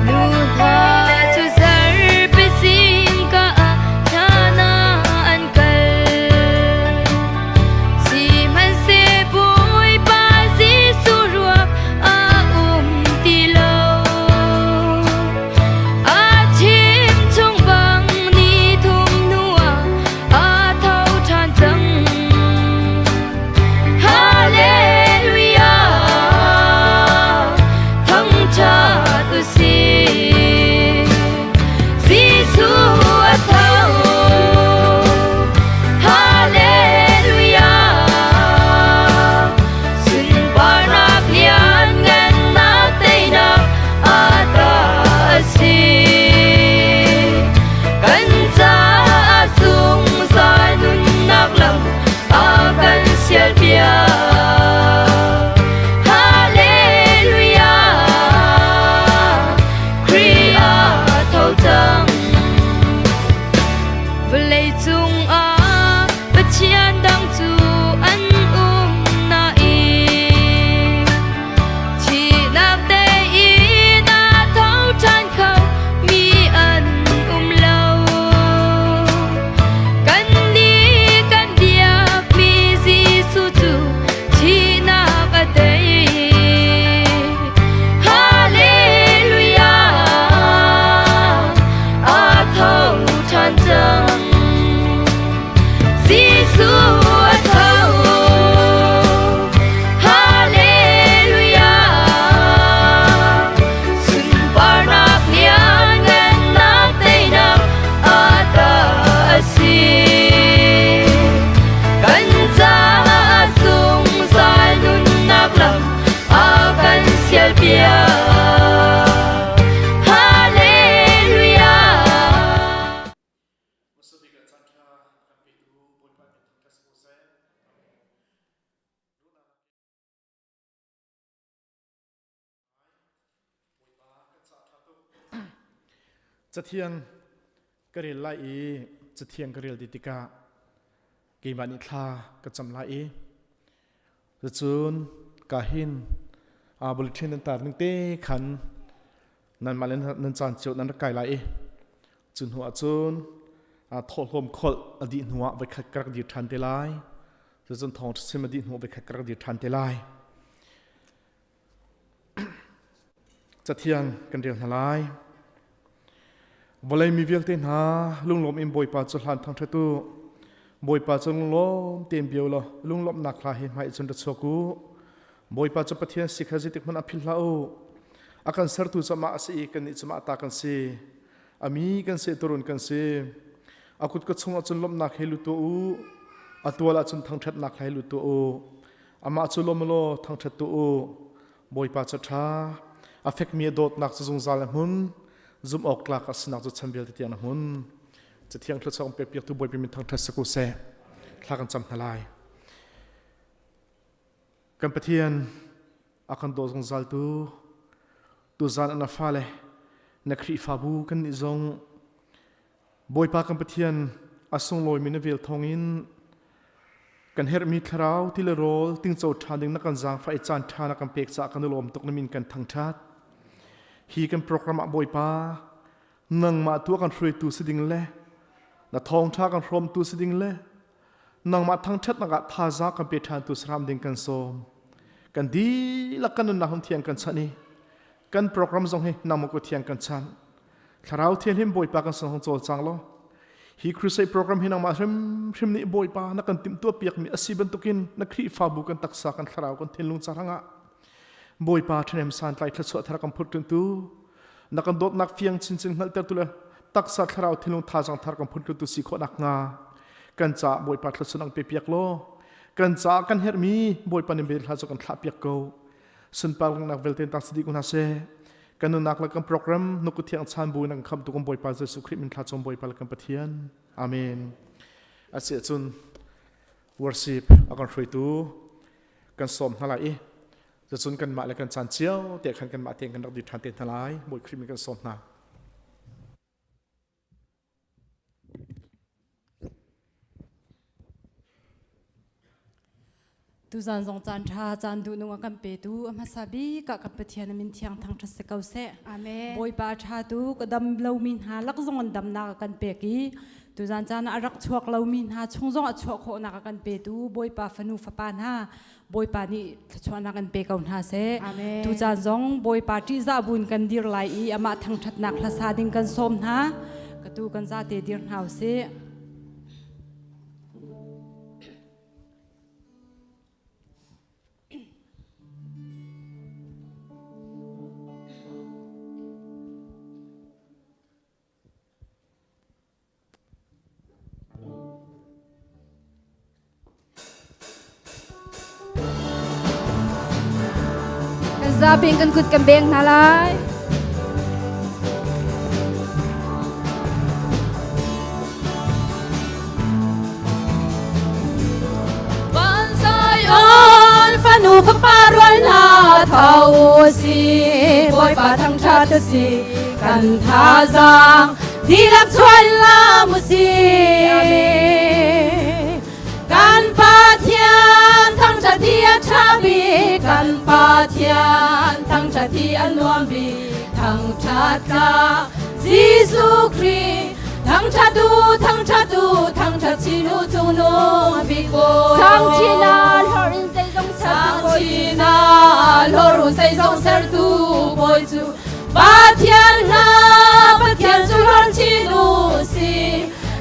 Nu hna cu zarpi zingka ah thlan ah an kal. Sihmanhseh Bawipa Jesuh ruak a um ti lo. A chim chung bang ni thum hnu ah a tho ṭhan cang. Hallelujah, thangṭhat u sih. Jesuh a tho. Hallelujah, sunparnak lianngannak teinak a ta a si. Kan caah zungzal nunnak lam a kan sialpiak. Hallelujah, Khrih a tho cang. Vawlei cungah Pathian dang cu an um nain thihnak tein a tho ṭhan kho mi an um lo. Kannih kan biakmi Jesuh cu thihnak a tei. Hallelujah! A tho ṭhan cang. Jesuh a tho. Hallelujah! Sunparnak lianngannak teinak a ta a si. Kan caah zungzal nunnak lam a kan sialpiak. Hallelujah! Hmasabik ah caanṭha a kan petu Bawipa min thangṭhat si ko seh. Cathiang ka rel lai i cathiang ka rel ti tikah keimah nih thla ka cam lai i cucun ka hin bulletin nan tar ning te khan nanmah le nan caan cio nan rak kai lai i cu hnu ah cun thawhlawm kholh a dih hnu ah voikhat ka rak dir ṭhan te lai. Cucun thawngṭha chim a dih hnu voikhat ka rak dir ṭhan te lai. Cathiang kan rel hna lai. Vawlei mi vialte hna lunglawm in Bawipa cu hlan thangṭhat u. Bawipa cu lunglawm tein bio law lunglawmhnak hla he hmai cun ra chuak u. Bawipa cu Pathian si kha zeitik hmanh ah philh hlah u. A kan sertu cu amah a si i kannih cu amah ta kan si. A mi kan si, turun kan si. A kut ka chungah cun lawmhnak he lut tuah u. A tual ah cun thangṭhatnak he lut tuah u. Amah cu lawm law thangṭhat tuah u. Bawipa cu ṭha. A fekmi a dawtnak cu zungzal a hmun. Zumh awk tlak a sinak cu chan vialte tiang a hmun. Cathiang thluachuah kan pekpiaktu Bawipa min thangṭhat si ko seh. Thla kan cam hna lai. Kan Pathian a kan daw zungzaltu tuzan an fale na Khrihfabu kan nih zong Bawipa kan Pathian a sunglawimi na vel thawngin kan herhmi thlarau ti le rawl tingco ṭhan ding na kan zaangfah i caan ṭha na kan pek caah kan i lawm tuk na min kan thangṭhat. Hi kan program ah Bawipa nangmah tu a kan hruaitu si ding le na thawngṭha kan hrawmtu si ding le nangmah thangṭhatnak ah thazaang kan pe ṭhantu saram ding kan sawm. Kan dihlak kan nunnak hung thiang kan chanh i kan program zong hi nangmah ku thiang kan chanh. Thlarau Thianghlim Bawipa kan sin hong cawlcang law hi crusade program hi nangmah hrimhrim nih Bawipa na kan timhtuah piakmi a si bantukin na Khrihfabu kan taksa kan thlarau kan thinlung carangah Bawipa ṭhahnem santlai thluachuah thar kan phut tu na kan dawtnak fiang chinchin hngalhter tu le taksa thlarau thinlung thazaang thar kan phut tu si khawh nak hnga kan caah Bawipa thluachuah nang pe piak law kan caah kan herhmi Bawipa nih bel hla cu kan thlah piak ko sunpar nak vialte ta sidi ko hna seh kan nunnak le kan program nuku thiang chan bu in kan khamtu kan Bawipa Jesuh Khrih min thla chom Bawipa le kan Pathian amen asi cun worship a kan hruaitu kan sawm hna lai i. Cun kanmah le kan caan cio te khan kanmah tein kan rak dir ṭhan te hna lai. Bawi Khrih min kan sawm hna. Tuzan zong caan ṭha caan duh nung a kan petu a hmasa bik ah kan Pathian min thiang thangṭhat si ko seh. Amen. Bawipa ṭha tu ka dam lomi hna lak zong an damnak a kan pek i tuzan caan ah a rak chuak lomi hna chung zong a chuah khawhnak a kan petu Bawipa fanu fapa hna Bawipa nih thluachuahnak an pe ko hna seh. Amen. Tucaan zong Bawipa ṭihzah buin kan dir lai i amah thangṭhatnak hlasa ding kan sawm hna. Ka tu kan zate dir hna usih. Kan zapi in kan kut kan beng hna lai. Zion fanu fapa rual hna tho si Bawipa thangṭhat si kan thazaang dihlak chuan la mu si kan Pathian thangṭhat hi a ṭha bik kan Pathian thangṭhat hi a nuam bik thangṭhat tlak Jesuh Khrih thangṭhat u thangṭhat u thangṭhat chin u cungnung bik Bawi Sang china hlor in zeizong sertu Bawi Sang china hlor u zeizong sertu Bawi cu Pathian hna Pathian cu hlor chin u si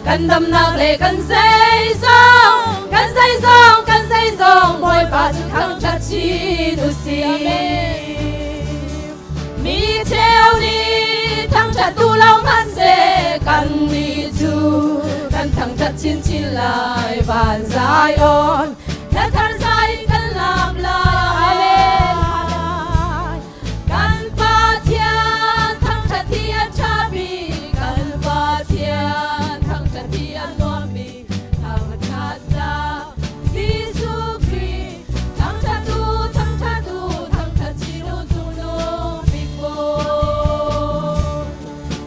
kan damnak le kan zeizong kan zeizong kan zeizong Bawipa cu thangṭhat chin u si Mi cheu nih thangṭhat duh lo hmanhseh kannih cu kan thangṭhat chinchin lai van Zion hla thar zai in kan lam lai. Kan Pathian thangṭhat hi a ṭha bik kan Pathian thangṭhat hi a nuam bik thangṭhat tlak Jesuh Khrih thangṭhat u thangṭhat u thangṭhat chin u cungnung bik Bawi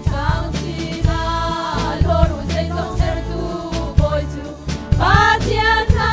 Sang chin ah lawr u zeizong sertu Bawi cu Pathian hna.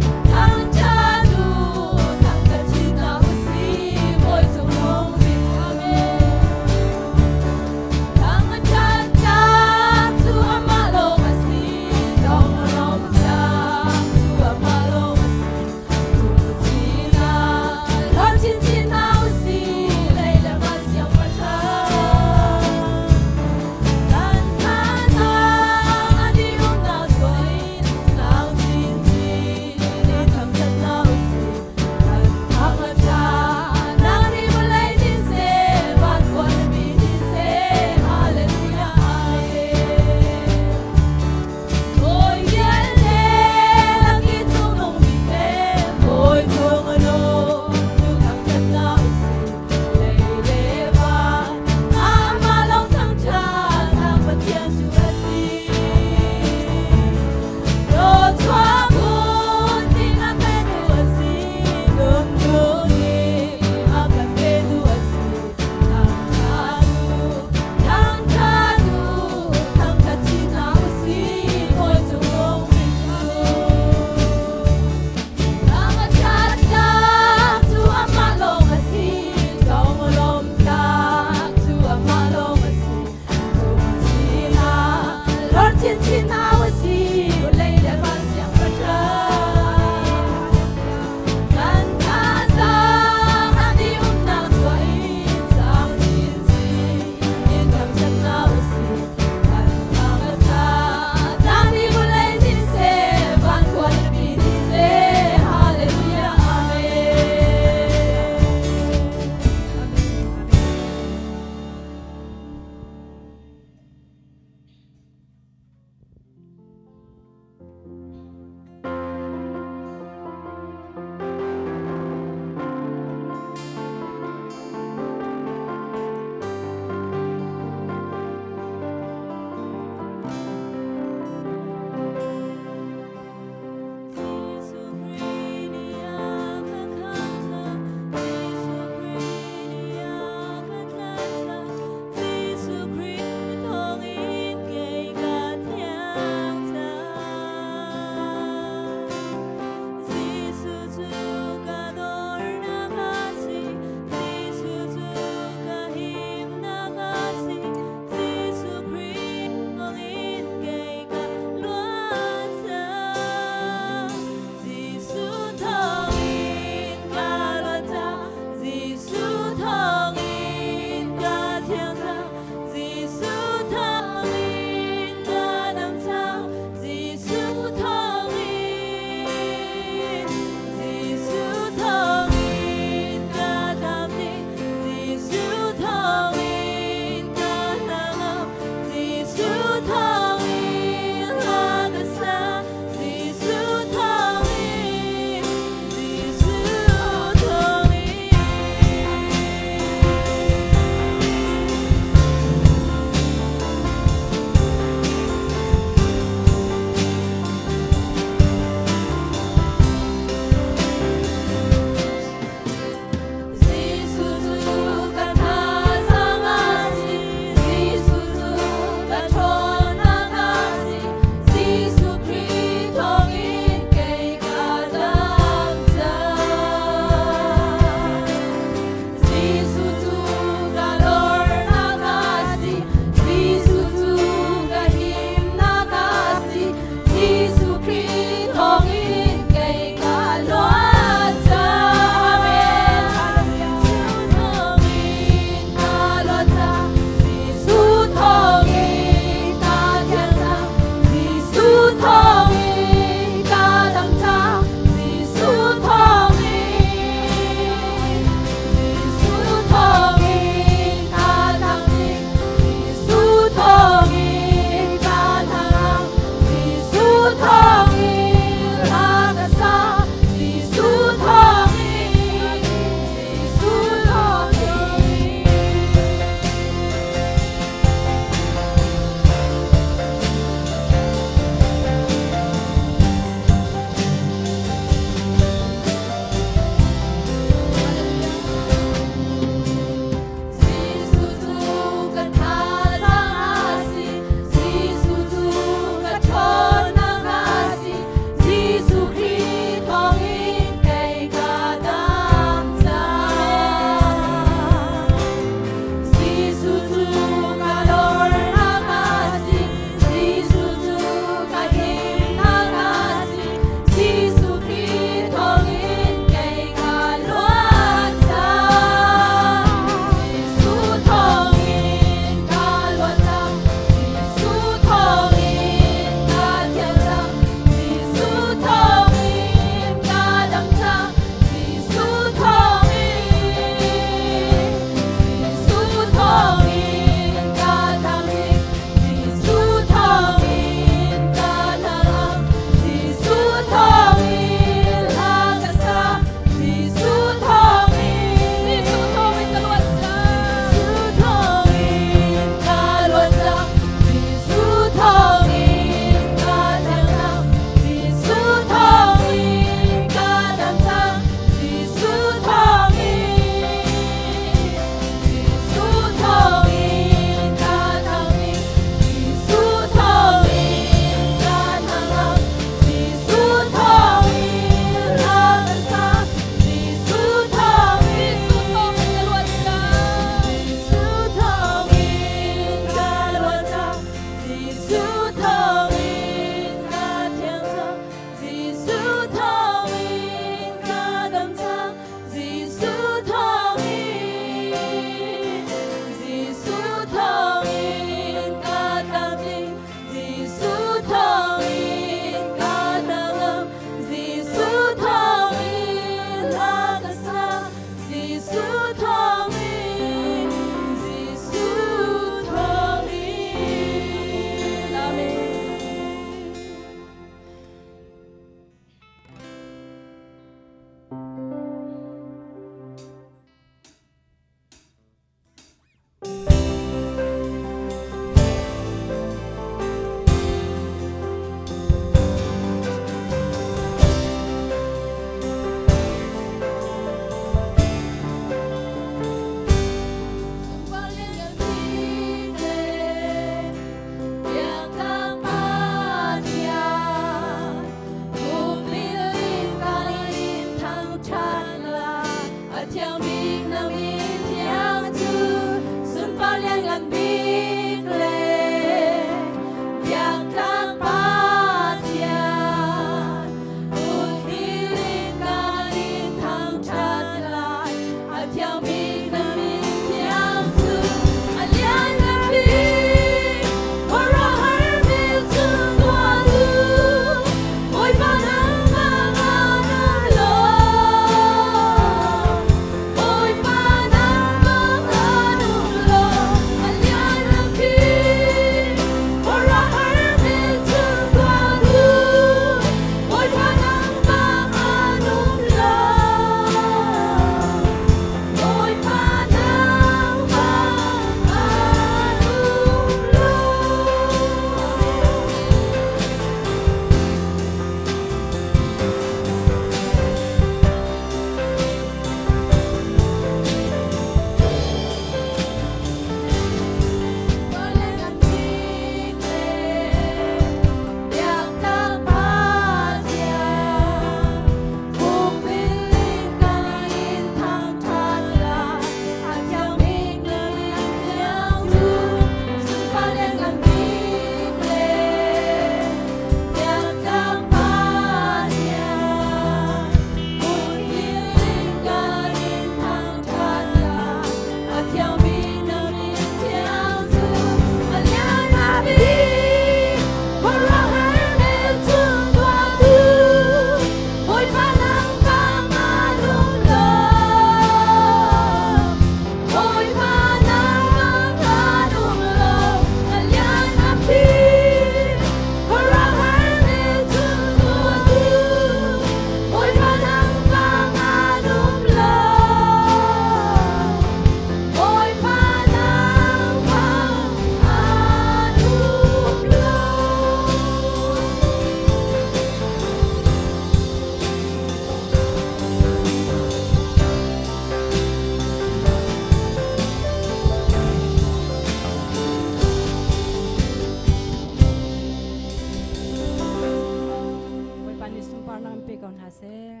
seh.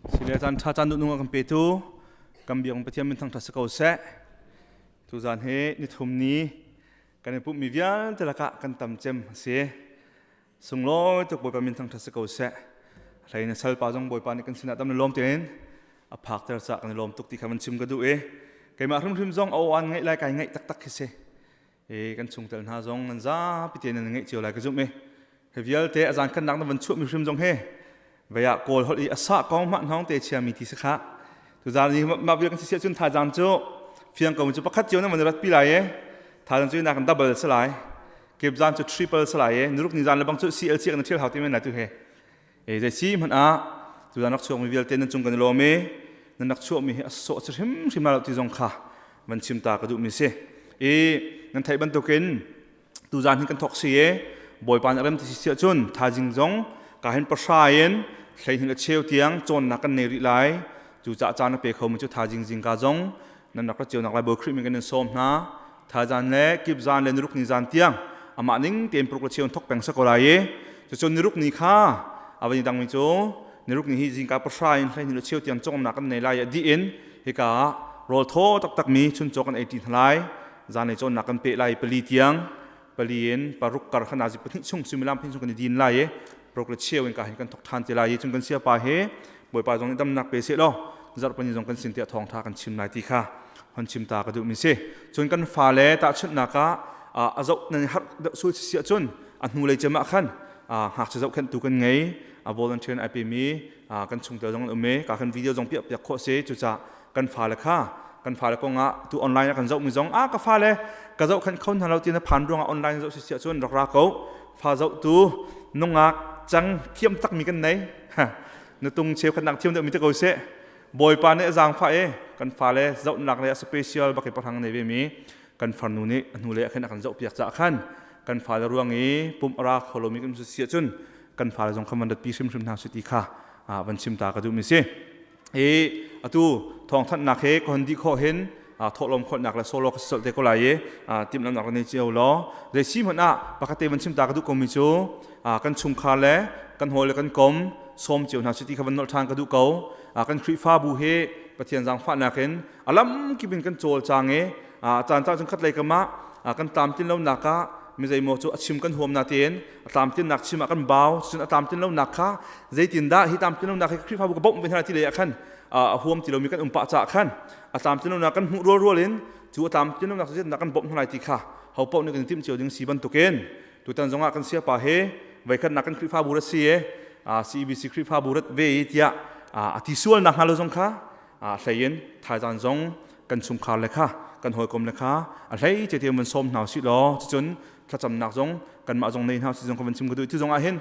Sile caan ṭha caan duhnung a kan petu kan biak Pathian min thangṭhat si ko seh. Tuzaan hi nithum ni kan i pumhmi vialte lakah kan tam cem a si. Sunglawi tuk Bawipa min thangṭhat si ko seh. Hlei na salpa zong Bawipa nih kan sinah tam na lawm tein a phakter cah kan i lawm tuk ti kha van chim ka duh i keimah hrimhrim zong a aw-an ngaih lai kai ngaih taktak khi si. E kan chungtel hna zong nan zapi te nan ngeih cio lai ka zumh i hi vialte a zan khannak na van chuahmi hrim zong he vei ah kawl holh i a sah kong hmah hnawng te chiami ti si kha tuzan ni mah vial kan si siah cun thazaang cu fiang ko cu pakhat cio na van rat pi lai e thazaang cu na kan double si lai kep zan cu triple si lai e nuruk ni zan le bang cu CLC kan thial hau ti men lai tu he E zei si hmanh ah tuzan rak chuakmi vialte nan cung kan i lawm i nan rak chuahmi hi a sawh si hrimhrim lo ti zong kha van chim ta ka duhmi si. I nan theih bantukin tuzan hin kan thawk si i Bawipa nih a rem ti si siah cun thaizing zong ka hin pahra in 12 le cheu tiang cawnnak kan nei rih lai. Cucaah caan a pe khomi cu thaizing zingka zong nan rak ra cio nak lai Bawi Khrih min kan in sawm hna. Thaizan le kipzan le niruk ni zan tiang amah ning tein paruk le cheu thok peng sa ko lai i cucun niruk ni kha a van i dangmi cu niruk ni hi zingka pahra in 12 le cheu tiang cawngnak kan nei lai i dih in hika ah rawl thaw taktak mi chuncaw kan ei ṭi hna lai zanlei cawnnak kan peh lai pali tiang pali in paruk kar khan nazi pahnih chung suimilam pahnih chung kan i din lai i paruk le cheu in ka hin kan thok ṭhan te lai i cun kan siapa he Bawipa zong nih damnak pe seh law zarhpani zong kan sin tiah thawngṭha kan chim lai ti kha hon chim ta ka duhmi si. Cun kan fale tahchunhnak ah a zoh nan har deuh sul si ahcun a hnulei cem ah khan ngakchia zohkhenhtu kan ngei a volunteer ai pemi kan chungtel zong an um i ka kan video zong piah piak khawh si cucaah kan fale kha kan fale kong ah tu online ah kan zohmi zong ah ka fale ka zohkhenh kho hna lo ti na phan ruangah online zoh si si ahcun rak ra ko fa zohtu nungak cang thiam takmi kan nei na tung cheukhat nak thiam deuh mi te ko seh bawipa nih a zaangfah e kan fale zohnak le a special bak i pahrang nei ve mi kan farnu nih a hnu le a khin a kan zoh piak caah khan kan fale ruang i pumh a ra kho lomi kan si ahcun kan fale zong kha van rat pi hrimhrim hna su ti kha van chim ta ka duh mi si i atu thawngthanhnak he ka hon dih khawh hin thawhlawm khawlhnak le solo ka si colh te ko lai i timhlamnak ka nei cio law zei si hmanh ah pakhat te van chim ta ka duh komi cu kan chungkhar le kan hawi le kan kom sawm cio hna si ti kha van nolh ṭhan ka duh ko kan Khrihfabu hi Pathian zaangfahnak in a lam kip in kan cawlcang i caan caan cun khat lei kam ah kan tlamtlin lonak ah mi zeimaw cu a chim kan huam na tein a tlamtlinnak chim ah kan bau cun a tlamtlin lonak kha zeitindah hi tlamtlin lonak hi Khrihfabu ka bawmh ve hna ti lei ah khan a huam ti lomi kan um pah caah khan a tlamtlin lonak kan hmuh rual rual in cu a tlamtlin lonak zeitindah kan bawmh hna lai ti kha ho paoh nih kan timh cio ding si bantukin tutan zongah kan siapa he voikhatnak kan Khrihfabu rat si e CEBC Khrihfabu rat ve i tiah a ti sual nak hnga lo zong kha hlei in thaizan zong kan chungkhar le kha kan hawikom le kha a hlei te te van sawm hna usih law cucun thlacamnak zong kanmah zong nei hna usih zong ka van chim ka duh ti zong ah hin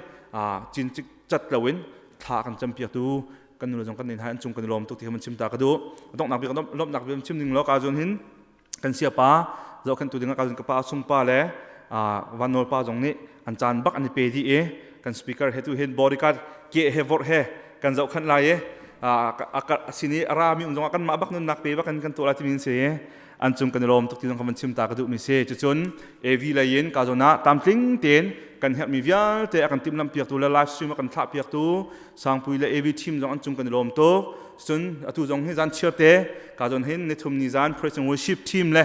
cin cik cat loin thla kan campiak tu kan nu zong kan nei hna an cung kan i lawm tuk ti kha van chim ta ka duh donghnak bik lawmhnak bik chim ning law ka zun hin kan siapa zohkhenhtu ding ah ka zun ka pa sung pa le van nawl pa zong nih an caan bak an i pe dih i kan speaker he tu hin bodyguard ke he vorh he kan zohkhanh lai i a sin i a rami um zongah kanmah bak nunnak pe bak in kan tuah lai timi si an cung kan i lawm tuk ti zong kan van chim ta ka duhmi si cucun AV lei in ka zawn ah tlamtling tein kan herhmi vialte a kan timhlamh piaktu le live stream a kan thlah piaktu Sangpui le AV team zong an cung kan i lawm tuk cun atu zong hi zan chiar te ka zawn hin nithum ni zan praise and worship team le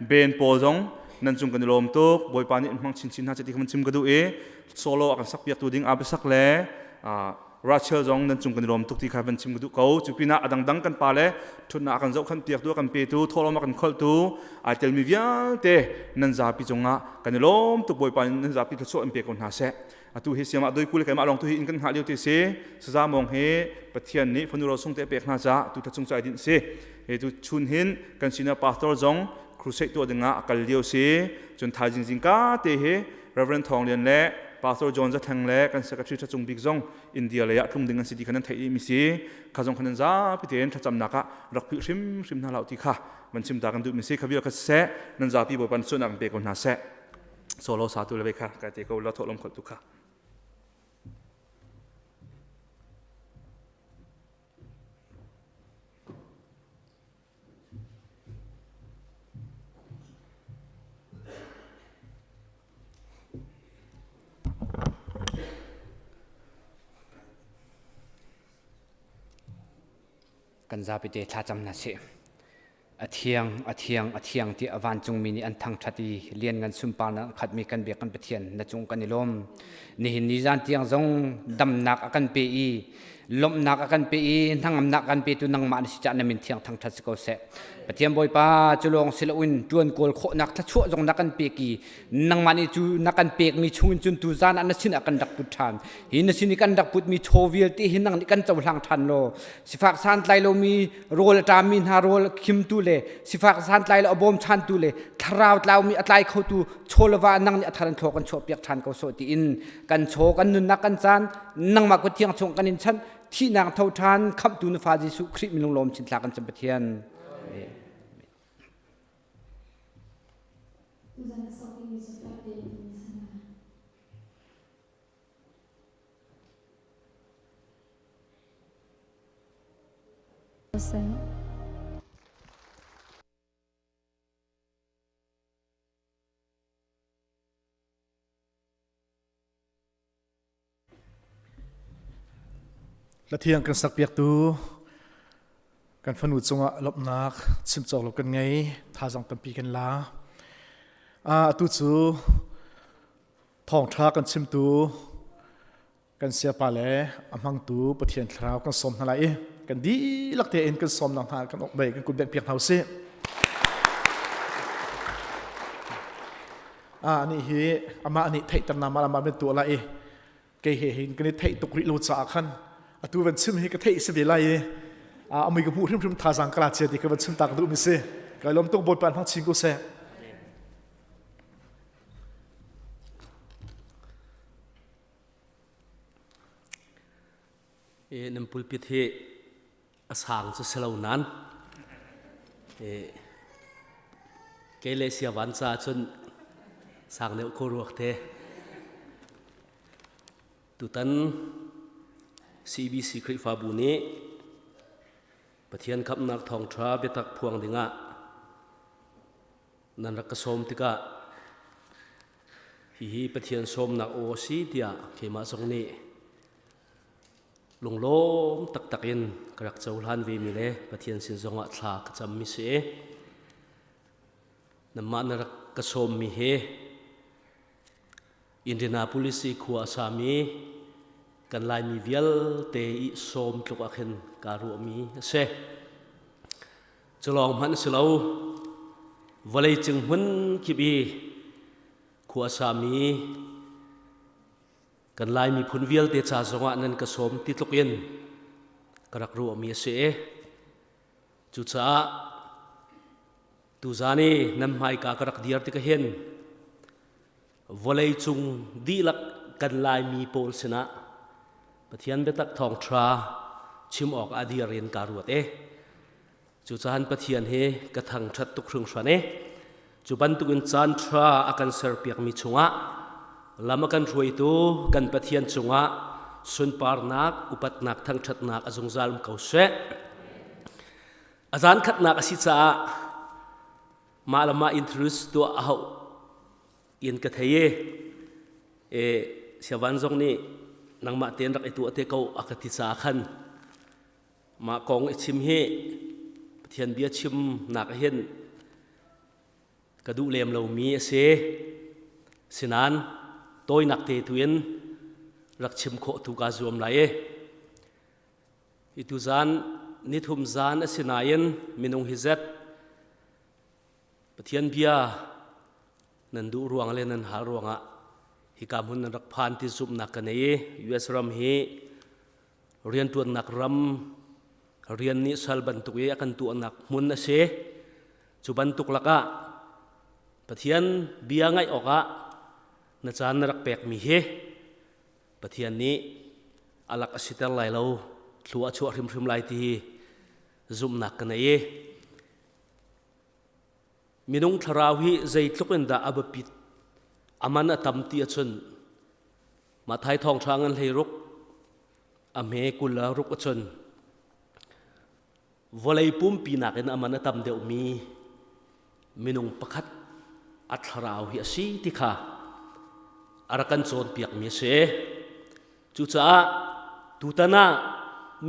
band pawl zong nan cung kan i lawm tuk Bawipa nih in hmang chinchin hna ti kan chim ka duh i solo a kan sak piaktu ding Abisak le Rachel zong nan cung kan i lawm tuk ti kha van chim ka duh ko cu pinah a dangdang kan pa le thutnak a kan zohkhanh piaktu a kan petu thawhlawm a kan kholhtu ai telmi vialte nan zapi cungah kan i lawm tuk Bawipa nih nan zapi thluachuah in pe ko hna seh atu hi siamah doi kul keimah lawng tu hi in kan hngah lio ti si saza mong hi Pathian nih fanu ro sung te pek hna ca tu thachung cai din si he tu chun hin kan senior pastor zong crusade tuah dingah a kal lio si cun thaizing zingka te hi Reverend Thawng Lian le Pastor John Zatheng le kan secretary Thachung Bik zong India lei ah tlung ding an si ti kha nan theih mi si kha zong khan nan zapi tein thlacamnak ah rak philh hrimhrim hna hlah ti kha man chim ta kan duh mi si kha vial kha seh nan zapi Bawipa sunak pe ko hna seh solo sa tu le ve kha kai te ko la thawhlawm khol tu kha. Kan zapi te thlacam hna sih. A thiang, a thiang, a thiang tiah a vancungmi nih an thangṭhat i lianngan sunparnak a khatmi kan biak kan Pathian na cung kan i lawm. Nihin ni zan tiang zong damnak a kan pe i lawmhnak a kan pe i hnangamnak a kan petu nangmah na si caah na min thiang thangṭhat si ko seh. Pathian Bawipa cu lawng si loin ṭuan kawl khawhnak thluachuah zong na kan pek i nangmah nih cu na kan pekmi chungin cun tu zan ah na sinah kan rak put ṭhan. Hi na sin i kan rak putmi chaw vialte hi nang nih kan cohlang ṭhan law sifak santlai lomi rawl a ṭammi hna rawl khimtu le sifak santlai lo a bawmchantu le thlarau tlaumi a tlai khotu chaw le va nang nih a thar in thlaw kan chuahpiak ṭhan ko sawh tiin kan chaw kan nunnak kan caan nangmah kut thiang chung kan in chanh thihnak tho ṭhan khamhtu na fa Jesuh Khrih minung lawm chin thla kan cam Pathian. Hlathiang kan sakpiaktu kan fanu cungah lawmhnak chim cawk lo kan ngei thazaang tampi kan la. Atu cu thawngṭha kan chimtu kan siapa le a hmangtu Pathian thlarau kan sawm hna lai i kan dihlak tein kan sawmnak hna kan ok bei kan kut piak hna usih. Ani hi amah nih theihternak mah amah ben tuah lai i kei he hin kan i theih tuk rih lo caah khan atu van chim hi ka theih si ve lai i amui ka hmuh hrimhrim thazaang ka la chia ti ka van chim ta ka duh mi si kai lawm tuk Bawipa hmang chin ko seh. E, nan pulpit hi a sang cu si lo nan e, kei le siavan ca cun sang deuh ko ruak te tutan CBC Khrihfabu nih Pathian khamhnak thawngṭha biatak phuang dingah nan rak ka sawm tikah hihi Pathian sawmnak aw a si tiah keimah zong nih lunglawm taktak in ka rak cohlan ve mi le Pathian sin zongah thla ka cam mi si. Nanmah na rak ka sawm mi hi Indianapolis i khua a sami kan Laimi vialte i sawm tluk ah khin kaa ruahmi a si. Cu lawng hmanh a si lo. Vawlei cung hmun kip i khua a sami kan Lai miphun vialte ca zongah nan ka sawm ti tluk in ka rak ruahmi a si. Cucaah tuzan i nan hmaika ka rak dir tik hin vawlei cung dihlak kan Laimi pawl sinah Pathian biatak thawngṭha chim awk ah dir in kaa ruat e. Cucahan Pathian hi ka thangṭhat tuk hringhran e. Cu bantukin caan ṭha a kan serpiakmi chungah lam a kan hruaitu kan Pathian cungah sunparnak, upatnak, thangṭhatnak a zungzal um ko seh. A zan khatnak a si caah mah le mah introduce tuah a hauh in ka thei i e siavan zong nih nangmah tein rak i tuah te ko a ka ti caah khan mah kong i chim hi Pathian bia chim nak hin ka duh lem lomi a si. Sinan tawinak te tu in rak chim khawh tu kaa zuam lai i Hi tuzan nithum zan a si nain minung hi zet Pathian bia nan duh ruang le nan hal ruangah hika hmun nan rak phan ti zumhnak ka nei i US ram hi rianṭuannak ram rian nih sal bantuk i a kan tuahnak hmun a si. Cu bantuk lakah Pathian bia ngaih awkah na caan na rak pekmi hi Pathian nih a lak a siter lai lo thlua a chuah hrimhrim lai ti hi zumhnak ka nei i minung thlarau hi zeitluk in dah a biapit aman a tam ti ahcun Mathai thawngṭha ngan hlei ruk a hme 20 a ruk ahcun vawlei pumpi nakin a man a tam deuhmi minung pakhat a thlarau hi a si ti kha a rak kan cawnpiakmi a si. Cucaah tutan ah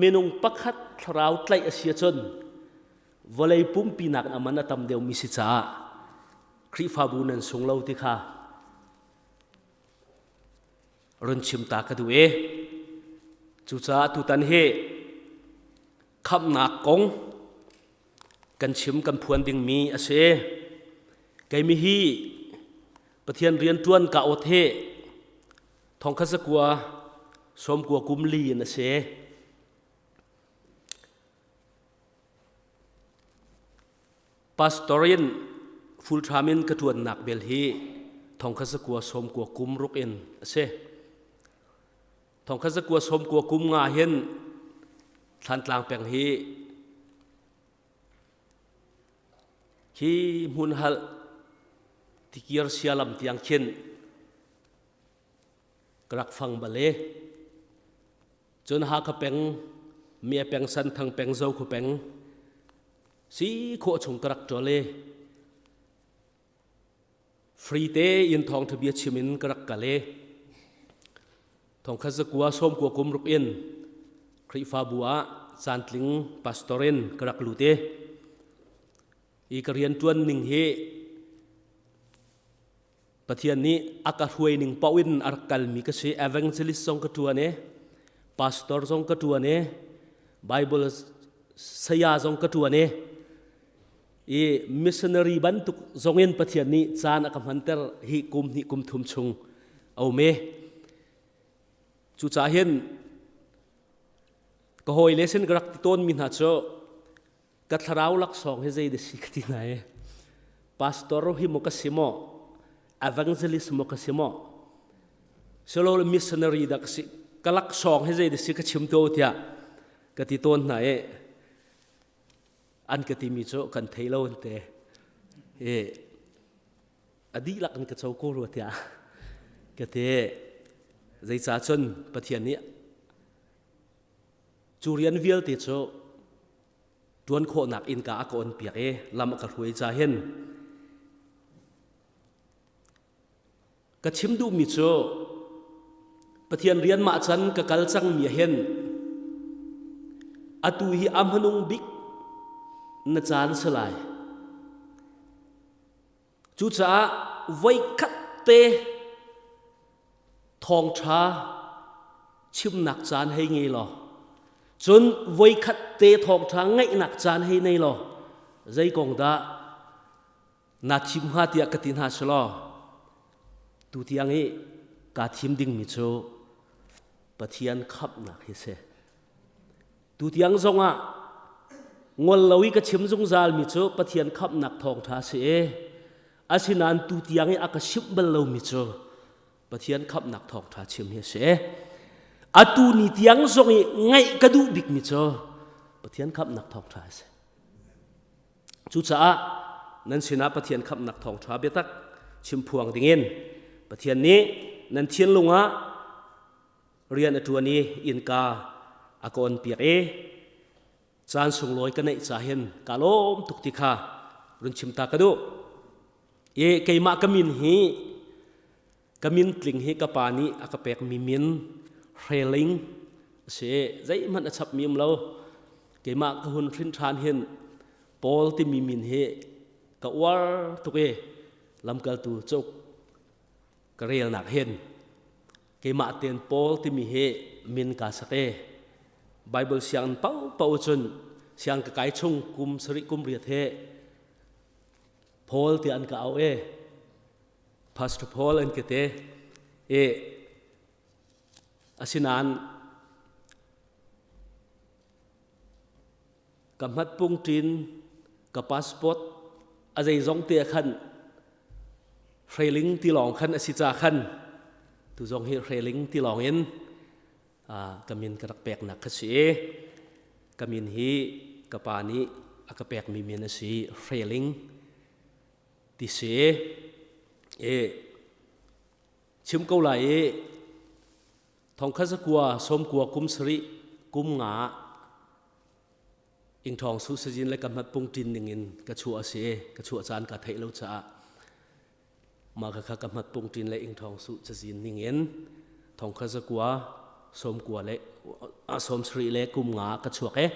minung pakhat thlarau tlaih a si ahcun vawlei pumpi nakin a man a tam deuhmi si caah Khrihfabu nan sung lo ti kha run chim ta ka duh e. Cucaah tutan hi khamhnak kong kan chim kan phuan dingmi a si. Keimi hi Pathian rianṭuan ka awt hi thongkhat zakua sawmkua kum li in a si. Pastor in full time in ka ṭuannak bel hi thongkhat zakua sawmkua kum ruk in a si. Thongkhat zakua sawmkua kum nga hin Thlantlang peng hi khi hmun hal tikir sialam tiang khin ka rak fang bal e. Cun Hakha peng, Mie peng, Santhang peng, Zokhu peng si khawh chung ka rak ṭual i free te in thawngṭha bia chim in ka rak kal i thongkhat zakua sawmkua kum ruk in Khrihfabu ah caantling pastor in ka rak lut i i ka rian ṭuan ning hi Pathian nih a ka hruai ning paoh in a rak kalmi ka si. Evangelist zong ka ṭuan i, pastor zong ka ṭuan i, Bible saya zong ka ṭuan i, i missionary bantuk zong in Pathian nih caan a ka hmanter hi kum hnih kum thum chung a um i cucaah hin ka hawile sin ka rak ti tawnmi hna cu Ka thlarau laksawng hi zei dah si ka ti hna i pastor hi maw ka si maw evangelist maw ka si maw silo missionary dah ka si ka laksawng hi zei dah si ka chim to tiah ka ti tawn hna i an ka timi cu kan thei lo an te i a dihlak in ka co ko rua tiah ka ti zeicah cun Pathian nih Cu rian vialte cu ṭuan khawhnak innka a ka onpiak i lam a ka hruai ca hin ka chim duhmi cu Pathian rian mah can ka kal cangmi ah hin atu hi a hmanung bik na caan si lai. Cucaah voikhat te thawngṭha chimnak caan hei ngei law cun voikhat te thawngṭha ngaihnak caan hei nei law zei kong dah naa thim hnga tiah ka ti hna selaw tu tiang i kaa thim dingmi cu Pathian khamhnak hi si. Tutiang zongah ngol lo i ka chim zungzalmi cu Pathian khamhnak thawngṭha a si i asinain tutiang i a ka simh bal lomi cu Pathian khamhnak thawngṭha chim hi a si. Atu ni tiang zong i ngaih ka duh bikmi cu Pathian khamhnak thawngṭha a si. Cucaah nan sinah Pathian khamhnak thawngṭha biatak chim phuang dingin Pathian nih nan thinlung ah rian a ṭuan i innka a ka onpiak i caan sunglawi ka neih ca hin ka lawm tuk ti kha run chim ta ka duh. I keimah ka min hi ka min tling hi ka pa nih a ka pekmi min Hreling a si. Zeihmanh a chapmi um lo. Keimah ka hun hrin ṭhan hin Paul timi min hi ka uar tuk i lamkaltu cauk ka relnak hin keimah ten Paul timi hi min kaa sak i Bible sianginn paohpaoh cun siang ka kai chung kum sarih kum riat he Paul ti an ka au e Pastor Paul an ka te e asinain Ka hmatpung ṭin, ka passport a zeizong te ah khan hreiling ti lawng khan a si ca khan tu zong hi hreiling ti lawng in ka min ka rak peknak kha si i ka min hi ka pa nih a ka pekmi min a si hreiling ti si i chim ko lai i thongkhat zakua sawmkua kum sarih kum nga Ingthawng su sazin le ka hmat pung ṭin ning in ka chuah a si i ka chuah caan ka theih lo caah mah kha ka hmat pung ṭin le ingthawng su cazin ning in thongkha zakua sawmkua le sawmsarih le kum nga ka chuak e.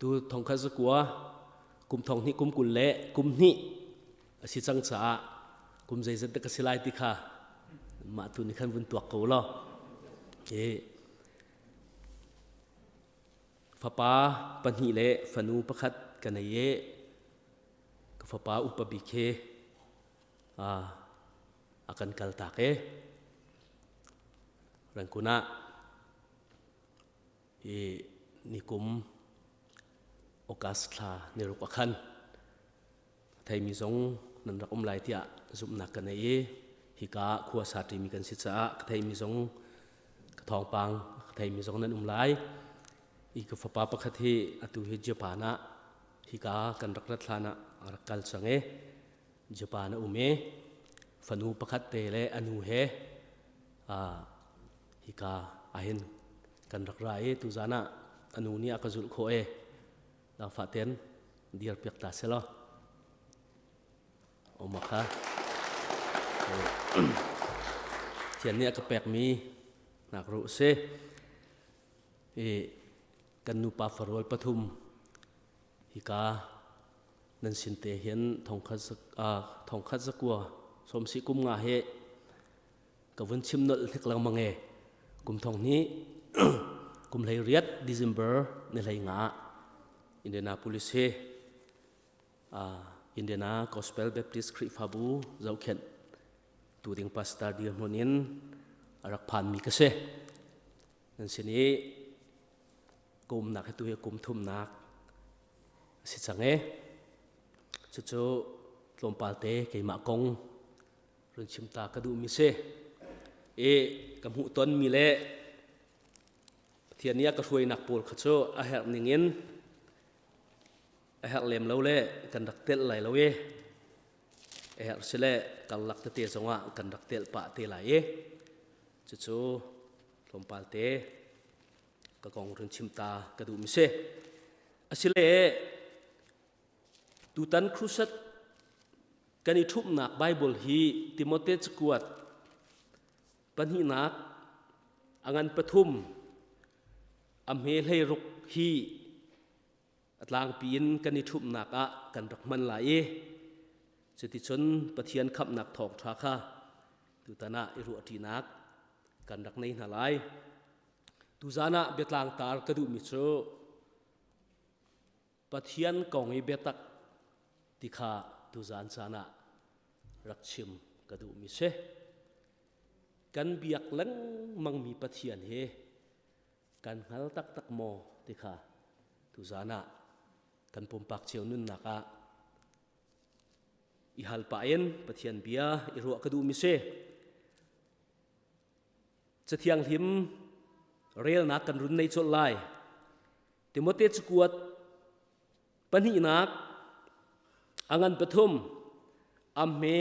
Tu thongkhat zakua kum thong hnih kum 20 le kum hnih a si cang caah kum zeizat dah ka si lai ti kha mah tu nih khan vun tuak ko law. E, fapa pahnih le fanu pakhat ka nei i ka fapa upa bik he a kan kal tak e. Rangkun ah hi nikum August thla niruk a khan theimi zong nan rak um lai tiah zumhnak ka nei i hika khua sa ṭimi kan si caah ka theimi zong ka thawngpang ka theimi zong nan um lai. I ka fapa pakhat hi atu hi Japan ah hika kan rak rat hlan ah a rak kal cang i Japan a um i fanu pakhat te le a nu he hika ahhin kan rak ra i tuzan ah a nu nih a ka zulh khawh i langfah ten dir piak ta selaw oma kha thian nih a ka pekmi nak ru si i kan nupa farual pathum hika nan sin te hin thongkhat zakua somsi kum nga he ka vun chim nolh hnik lengmang e kum thong hnih kum hlei riat December ni hlei nga Indianapolis he Indiana Gospel Baptist Khrihfabu zohkhenh tu ding pastor dirhmun in a rak phan mi ka si nan sin i ka umnak hi tu hi kum thumnak a si cang e cucu tlawmpal te keimah kong run chim ta ka duhmi si i ka hmuh tonmi le Pathian nih a ka hruainak pawl kha cu a herh ning in a herh lem lo le kan rak telh lai lo i a herh si le karlak tete zongah kan rak telh pah te lai i cucu tlawmpal te ka kong run chim ta ka duhmi si. Asile Tutan crusade kan i ṭhumhnak Bible hi Timote cakuat pahnihnak a ngan pathum a hme hleiruk hi a tlangpi in kan i ṭhumhnak ah kan rak hman lai i cuticun Pathian khamhnak thawngṭha kha tutan ah i ruahṭinak kan rak nei hna lai. Tuzan ah biatlang tar ka duhmi cu Pathian kong i biatak ti kha tuzan caan ah rak chim ka duhmi si. Kan biak lengmangmi Pathian hi kan hngal taktak maw ti kha tuzan ah kan pumpak cio nunnak ah i hal pah in Pathian bia i ruah ka duhmi si. Cathianghlim relnak kan run nei colh lai. Timote cakuat pahnihnak a ngan pathum a hme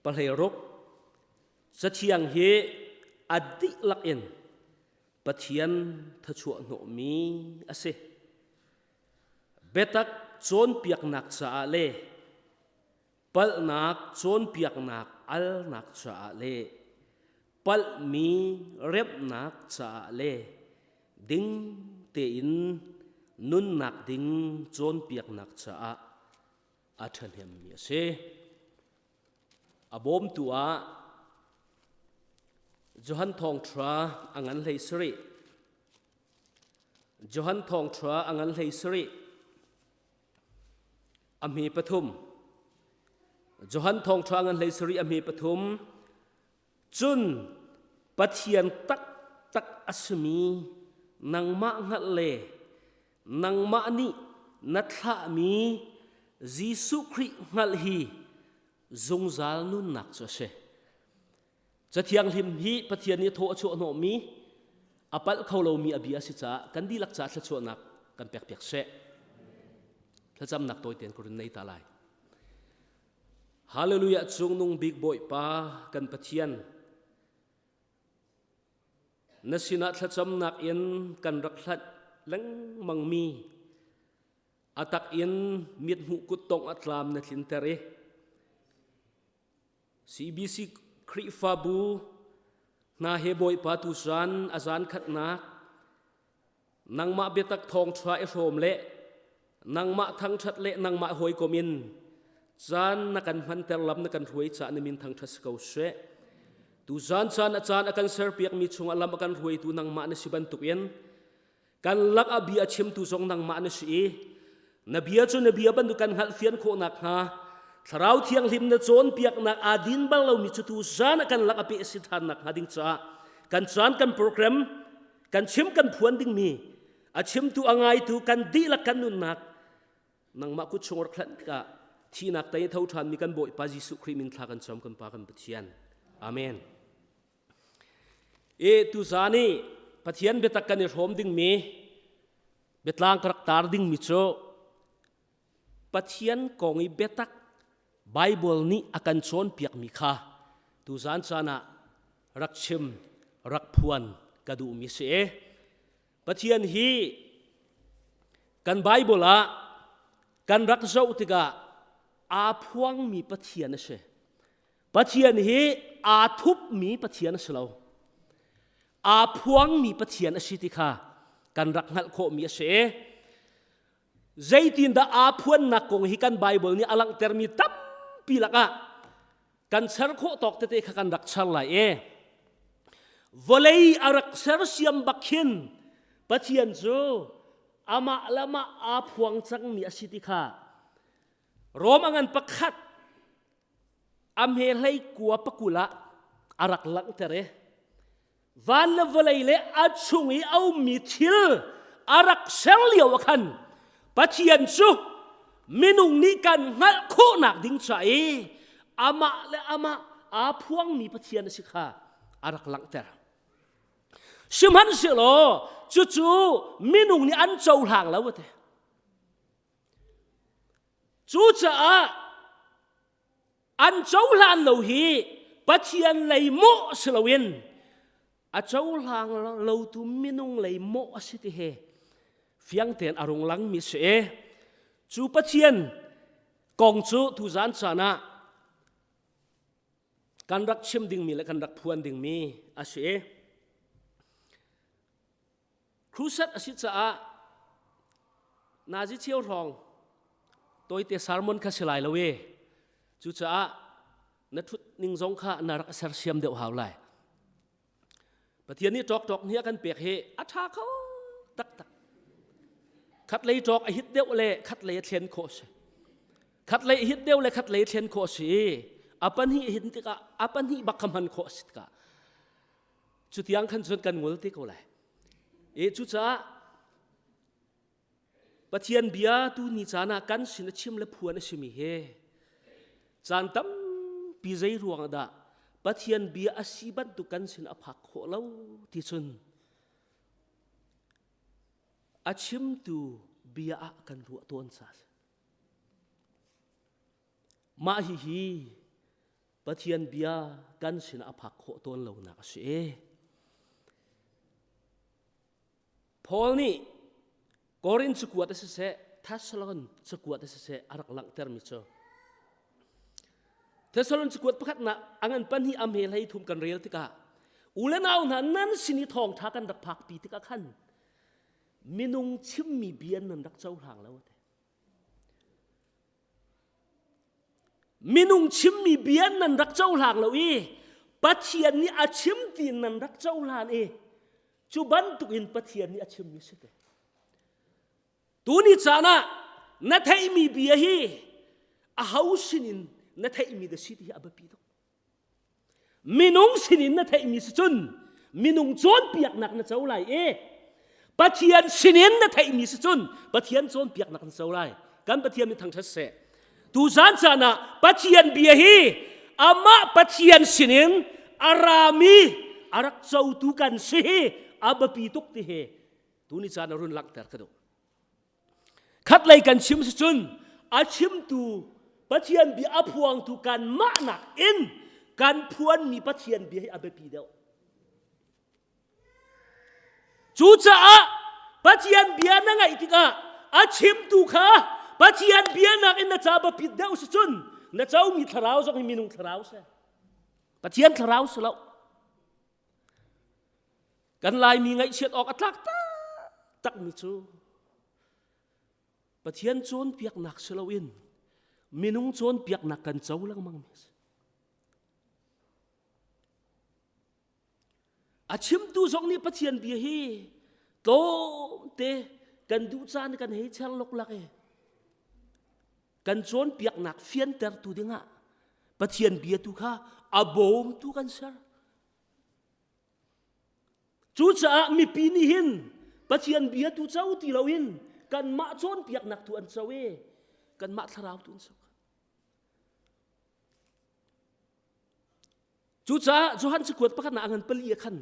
pahlei ruk cathiang hi a dihlak in Pathian thachuah hnawhmi a si. Biatak cawnpiaknak caah le palhnak cawnpiaknak alnak caah le palhmi remhnak caah le ding tein nunnak ding cawnpiaknak caah a ṭhahnemmi a si. A bawmtu ah Johan Thawngṭha a ngan hlei sarih. Johan Thawngṭha a ngan hlei sarih. A hme pathum. Johan thawngṭha ngan hlei sarih a hme pathum. Cun Pathian taktak a simi nangmah hngalh le nangmah nih na thlahmi Jesuh Khrih hngalh hi zungzal nunnak cu a si. Cathianghlim hi Pathian nih thaw a chuah hnawhmi a palh kho lomi a bia a si caah kan dihlak caah thluachuahnak kan pekpiak seh. Thlacamnak tawi tein ka run nei ta lai. Hallelujah cungnung bik Bawipa kan Pathian na sinah thlacamnak in kan rak hlat lengmangmi a tak in mithmuh kuttongh a tlam na tlinter i CBC Khrihfabu hna he Bawipa tu zan a zan khatnak. Nangmah biatak thawngṭha i hrawm le nangmah thangṭhat le nangmah hawikom in caan na kan hmanter lam na kan hruai caah na min thangṭhat si ko seh. Tuzaan caan a caan a kan serpiakmi chungah lam a kan hruaitu nangmah na si bantukin kan lak ah bia a chimtu zong nangmah na si i na bia cu na bia bantuk kan hngalhfian khawh nakhnga Thlarau Thianghlim na cawnpiaknak aa din bal lomi cu tu zan ah kan lak a peh si ṭhan nakhnga ding caah kan caan kan program kan chim kan phuan dingmi a chimtu a ngaitu kan dihlak kan nunnak nangmah kut chung rak hlanh tikah thihnak tei tho ṭhanmi kan Bawipa Jesuh Khrih min thla kan cam kan Pa kan Pathian. Amen. E tuzan i Pathian biatak kan i hrawm dingmi biatlang ka rak tar dingmi cu Pathian kong i biatak Bible nih a kan cawnpiakmi kha tuzan caan ah rak chim rak phuan ka duhmi si e. Pathian hi kan Bible ah kan rak zoh tikah aa phuangmi Pathian a si. Pathian hi aa thupmi Pathian a si lo. Aa phuangmi Pathian a si ti kha kan rak hngalh khawhmi a si. Zeitindah aa phuannak kong hi kan Bible nih a langhtermi tampi lakah kan ser khawh tawk tete kha kan rak ser lai e. Vawlei a rak sersiam bak khin Pathian cu amah le amah aa phuang cangmi a si ti kha Rom a ngan pakhat a hme hlei kua pakul ah a rak langhter i van le vawlei le a chung i a ummi thil a rak ser lio ah khan Pathian cu minung nih kan hngalh khawhnak ding ca i amah le amah aa phuangmi Pathian a si kha a rak langhter. Sihmanhsehlaw cucu minung nih an cohlang lo a ti. Cucaah an cohlan lo hi Pathian lei mawh si loin a cohlang lotu minung lei mawh a si ti he fiang tein a rung langmi si e. Cu Pathian kong cu tuzan caan ah kan rak chim dingmi le kan rak phuan dingmi a si e. Crusade a si caah nazi cheu hrawng tawite sermon kha si lai lo e. Cucaah na ṭhut ning zong kha na rak sersiam deuh hau lai. Pathian nih ṭawk ṭawk ni a kan pek hi a ṭha kho taktak. Khat lei ṭawk a hit deuh le khat lei a thlen khawh si. Khat lei a hit deuh le khat lei a thlen khawh si. A pahnih a hit tikah a pahnih bak kha hman khawh a si tikah Cutiang khan cun kan ngol te ko lai. E cucaah Pathian bia tu ni caan ah kan sin a chim le phuan a simi he caan tampi zei ruang dah Pathian bia a si bantuk kan sin a phak khawh lo ti cun a chimtu bia ah kan ruah tawn sa Mah hihi Pathian bia kan sinah a phak khawh tawn lonak a si. Paul nih Korin cakuat a siseh, Thessalon cakuat a siseh a rak langhtermi cu Thessalon cakuat pakhatnak a ngan pahnih a hme hlei thum kan rel tikah u le nau hna nan sin i thawngṭha kan rak phakpi tikah khan minung chimmi bia nan rak cohlang lo te. Minung chimmi bia nan rak cohlang lo i Pathian nih a chim ti nan rak cohlan i cu bantukin Pathian nih a chimmi si te. Tuni caan ah na theihmi bia hi a ho sinin na theihmi da si ti hi a biapi tuk. Minung sinin na theihmi si cun minung cawnpiaknak na co lai i Pathian sinin na theihmi si cun Pathian cawnpiaknak na co lai. Kan Pathian nih thangṭhat seh. Tuzan caan ah Pathian bia hi amah Pathian sinin a rami a rak cotu kan si hi a biapi tuk ti hi tuni caan a run langhter ka duh. Khatlei kan chim si cun a chimtu Pathian bia a phuangtu kanmah nakin kan phuanmi Pathian bia hi a biapi deuh. Cucaah Pathian bia na ngaih tikah a chimtu kha Pathian bia nakin na ca biapit deuh si cun na comi thlarau zong hi minung thlarau si. Pathian thlarau si lo. Kan Laimi ngaihchiat awk a tlak tak. takmi cu Pathian cawnpiaknak si loin minung cawnpiaknak kan co lengmang mi a si. A chimtu zong nih Pathian bia hi tlawmte kan duh caan kan hei cher luklak i kan cawnpiaknak fiantertu dingah Pathian bia tu kha a bawmtu kan ser. Cucaah mipi nih hin Pathian bia tu co ti loin kanmah cawnpiaknak tu an co i kanmah thlarau tu an co. Cucaah Johan cakuat pakhat nak ngan pali ah khan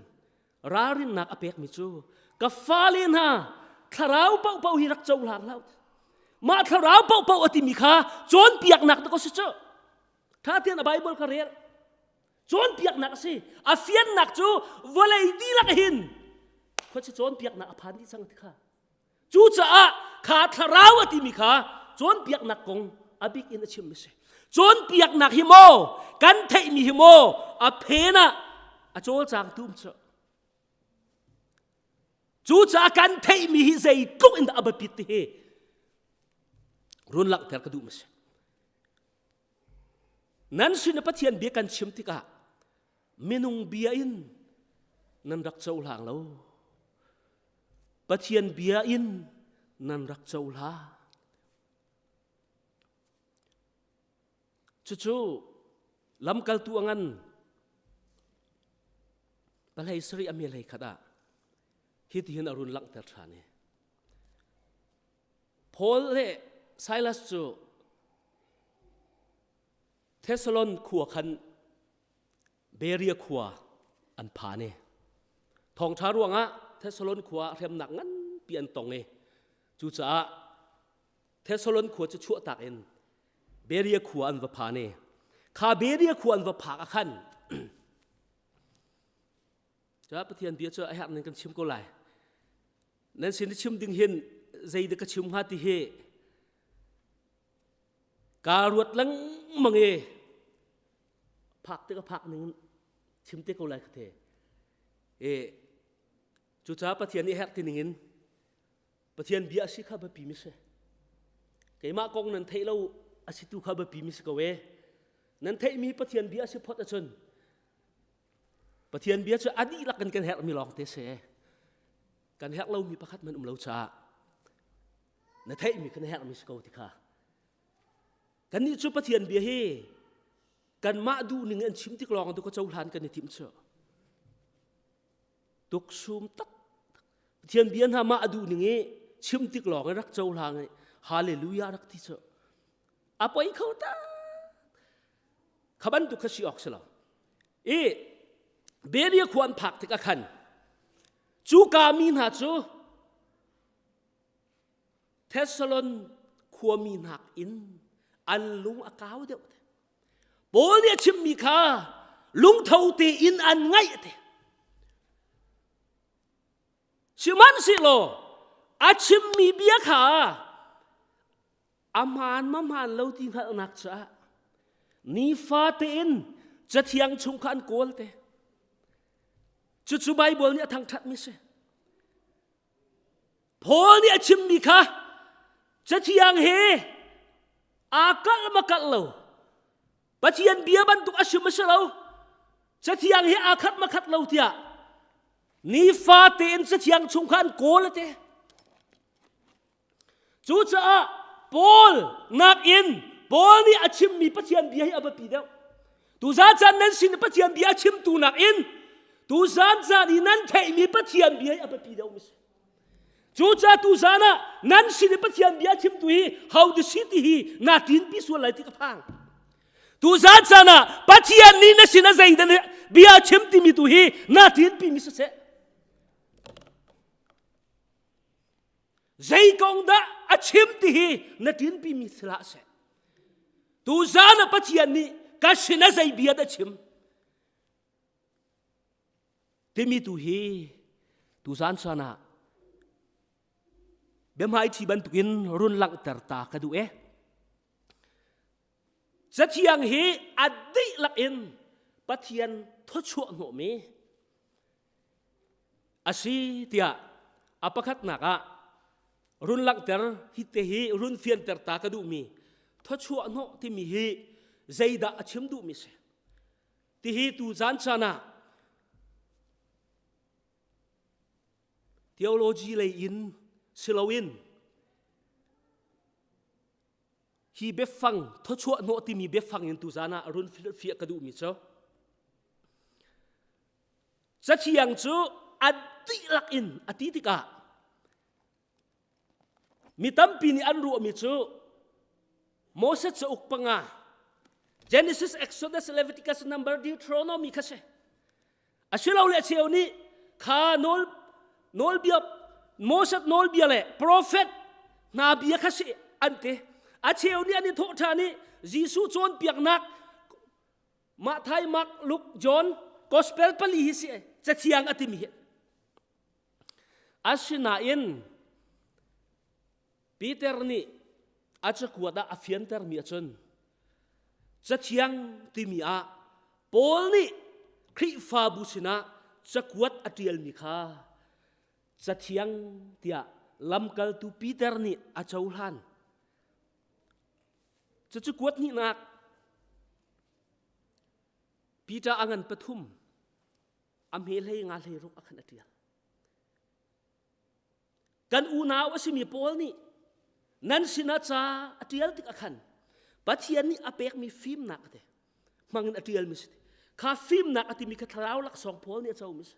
ralrinnak a pekmi cu ka fale hna thlarau paohpaoh hi rak cohlang hlah mah thlarau paohpaoh a timi kha cawnpiaknak dah si cu tha tein a Bible kha rel Cawnpiaknak a si. A fiannak cu vawlei dihlak hin khuachi cawnpiaknak a phan dih cang ti kha. Cucaah kha thlarau a timi kha cawnpiaknak kong a bik in a chim a si. Cawnpiaknak hi maw kan theihmi hi maw a phen ah a cawlcangtu um cu. Cucaah kan theihmi hi zeitluk in dah a biapit ti hi run langhter ka duh ma si. Nan sin i Pathian bia kan chim tikah minung bia in nan rak cohlang lo. Pathian bia in nan rak cohlang. Cucu lamkaltu a ngan palei sarih a mi hlei khat ah hitihin a run langhter ṭhan i Paul le Silas cu Thessalon khua khan Berea khua an phan i thawngṭha ruangah Thessalon khua hremnak nganpi an tong i cucaah Thessalon khua cu chuahtak in Berea khua an va phan i kha Berea khua an va phak ah khan Ca Pathian bia cu a herh ning kan chim ko lai. Nan sin i chim ding hin zei dah ka chim hnga ti hi kaa ruat lengmang i phak te ka phak ning chim te ko lai ka the. E cucaah Pathian nih herh ti ning in Pathian bia a si kha biapi mi si. Keimah kong nan theih lo a si tu kha biapi mi si ko e. Nan theihmi Pathian bia a si phot ahcun Pathian bia cu a dihlak in kan herhmi lawng te si. Kan herh lomi pakhat man um lo caah na theihmi kha na herhmi si ko ti kha. Kannih cu Pathian bia hi kanmah duh ning an chim tik lawng tu ka cohlan kan i timh cu. Tuksum tak Pathian bia hna mah a duh ning i chim tik lawng i rak cohlang i hallelujah rak ti cu. A poi kho tak. Kha bantuk kha si awk si lo. I Beria khua an phak tikah khan cuka mi hna cu Thessalon khuami nakin an lung a kau deuh. Paul nih a chimmi kha lungtho tein an ngaih te. Sihmanhsehlaw a chimmi bia kha a hmaan ma hmaan lo ti hngalhnak caah nifa tein cathiang chung kha an kawl te. Cucu Baibal nih a thangṭhatmi si. Paul nih a chimmi kha cathiang he aa kalh ma kalh lo Pathian bia bantuk a sim a si lo cathiang he aa khat ma khat lo tiah nifa tein cathiang chung kha an kawl a te. Cucaah Paul nakin Paul nih a chimmi Pathian bia hi a biapi deuh. Tuzan caan nan sin i Pathian bia a chimtu nakin tuzan caan i nan theihmi Pathian bia hi a biapi deuh mi si. Cucaah tuzan ah nan sin i Pathian bia a chimtu hi ho di si ti hi naa ṭinpi sual lai ti ka phang. Tuzan caan ah Pathian nih na sin a zeidah bia a chim timi tu hi naa ṭinpi mi siseh. Zei kong dah a chim ti hi na ṭinpi mi si hlah seh. Tuzan ah Pathian nih ka sin ah zei bia dah chim timi tu hi tuzan caan ah biahmaiṭhi bantukin run langhter ta ka duh e. Cathiang hi a dihlak in Pathian thawchuah hnawhmi a si tiah. A pakhatnak ah run langhter hi te hi run fianter ta ka duhmi thawchuah hnawh timi hi zeidah a chim duhmi si tihi tu zan caan ah theology lei in siloin hi biafang thawchuah hnawh timi biafang in tuzan ah run fiah ka duhmi cu Cathiang cu a dihlak in a ti tikah mi tampi nih an ruahmi cu Moses cauk panga Genesis, Exodus, Leviticus, Number, Deuteronomy kha si. Asilole a cheu nih kha nawl nawlbia Moses nawlbia le prophet hna bia kha si an ti. A cheu nih an i thawh ṭhan i Jesuh cawnpiaknak Matthai, Mark, Luke, John, Gospel pali hi si cathiang a timi hi. Asinain Peter nih a cakuat ah a fiantermi ahcun cathiang timi ah Paul nih Khrihfabu sinah cakuat a ṭialmi kha cathiang tiah lamkaltu Peter nih a cohlan. Cucu kuat hnihnak Peter a ngan pathum a hme hlei nga hlei ruk a khan a ṭial. Kan unau a simi Paul nih nan sinah ca a ṭial tik ah khan Pathian nih a pekmi fimnak a ti hmangin a ṭialmi si. Kha fimnak a timi kha thlarau laksawng Paul nih a comi si.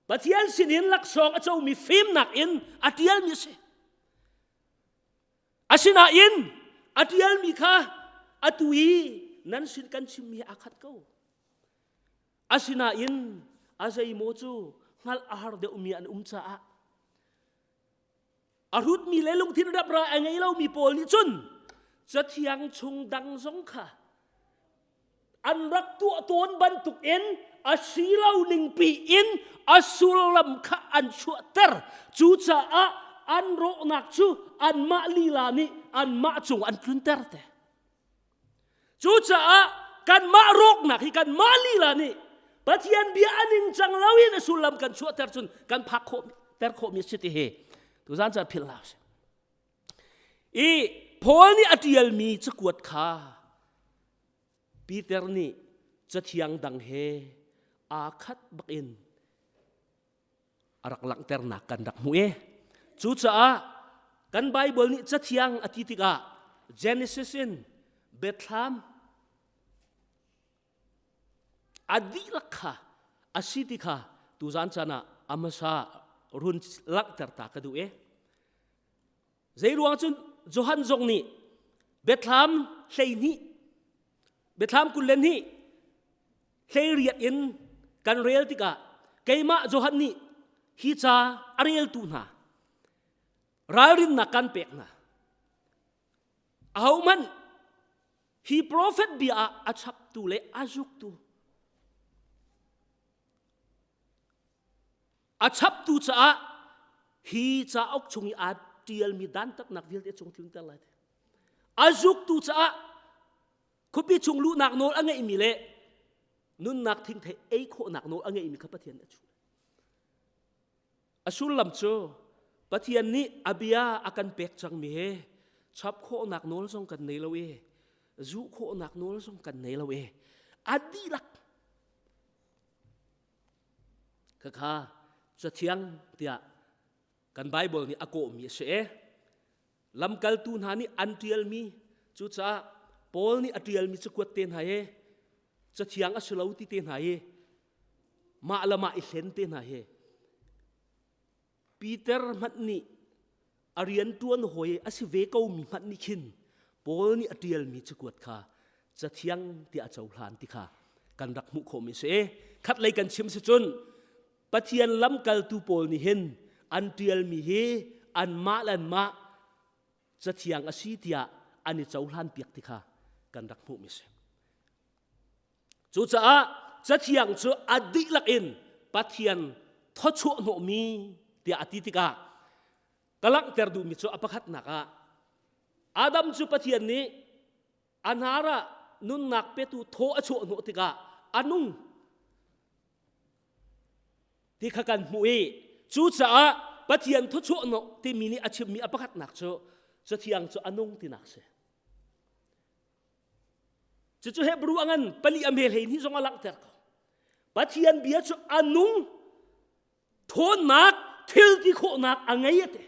Pathian sinin laksawng a comi fimnak in a ṭialmi a si. Asinain a ṭialmi kha atu i nan sin kan chimmi he aa khat ko. Asinain a zeimaw cu hngalh a har deuhmi an um caah a hrutmi le lungthin rapra a ngei lomi pawl nih cun cathiang chung dang zong kha an rak tuah tawn bantuk in a si lo ningpi in a sullam kha an chuahter cucaah an rawhnak cu anmah lila nih anmah cung an tlunter te cucaah kanmah rawknak hi kanmah lila nih Pathian bia a ningcang loin a sullam kan chuahter cun kan phak khawh ter khawhmi a si ti hi tuzan caan philh hlah usih I Paul nih a ṭialmi cakuat kha Peter nih cathiang dang he aa khat bakin a rak langhternak kan rak hmuh i cucaah kan Baibal nih cathiang a ti tikah Genesis in Bethlehem a dihlak kha a si ti kha tuzan caan ah a hmasa run langhter ta ka duh i Zeiruang cun Johan zong nih Bethlam 12 Bethlam 22 18 in kan rel tikah keimah Johan nih hi ca a reltu hna ralrinnak kan pek hna. Ahohmanh hi profet bia ah a chaptu le a zuktu A chaptu caah hi cauk chung i aa ṭialmi dantatnak vialte cung tlunter lai. A zuktu caah khuapi chung luhnak nawl a ngeihmi le nunnak thingthei ei khawhnak nawl a ngeihmi kha Pathian nih a chuh. A sullam cu Pathian nih a bia a kan pek cangmi he chap khawhnak nawl zong kan nei lo i zuh khawhnak nawl zong kan nei lo i a dihlak Khakha cathiang tiah kan Bible nih a kawhmi a si i lamkaltu hna nih an ṭialmi cucaah Paul nih a ṭialmi cakuat te hna hi cathiang a si lo ti te hna hi mah le mah i hlen te hna hi Peter hmanh nih a rianṭuan hawi a si ve komi hmanh nih khin Paul nih a ṭialmi cakuat kha cathiang tiah a cohlan ti kha kan rak hmuh khawhmi a si. Khatlei kan chim si cun Pathian lamkaltu pawl nih hin an ṭialmi hi anmah le anmah cathiang a si tiah an i cohlan piak ti kha kan rak hmuhmi a si. Cucaah Cathiang cu a dihlak in Pathian thawchuah hnawhmi tiah a ti tikah ka langhter duhmi cu a pakhatnak ah Adam cu Pathian nih a hnar ah nunnak petu thaw a chuah hnawh tikah a nung ti kha kan hmuh i. Cucaah Pathian thuchuah hnawh timi nih a chimmi a pakhatnak cu Cathiang cu a nung tinak si. Cucu Hebrew a ngan pali a mel hein hi zong a langhter ko. Pathian bia cu a nung ṭhawnnak thil ti khawhnak a ngei a ti.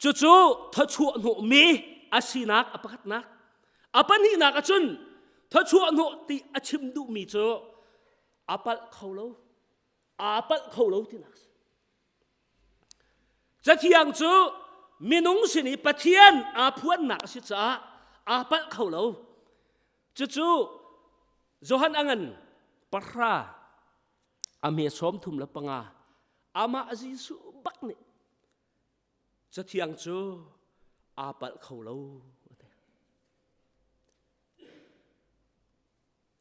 Cucu thawchuah hnawhmi a sinak a pakhatnak. A pahnihnak ahcun thawchuah hnawh ti a chim duhmi cu a palh kho lo. Aa palh kho lo tinak a si. Cathiang cu minung sin i Pathian aa phuannak a si caah aa palh kho lo. Cucu Johan a ngan pahra a hme 35 amah Jesuh bak nih Cathiang cu aa palh kho lo a ti.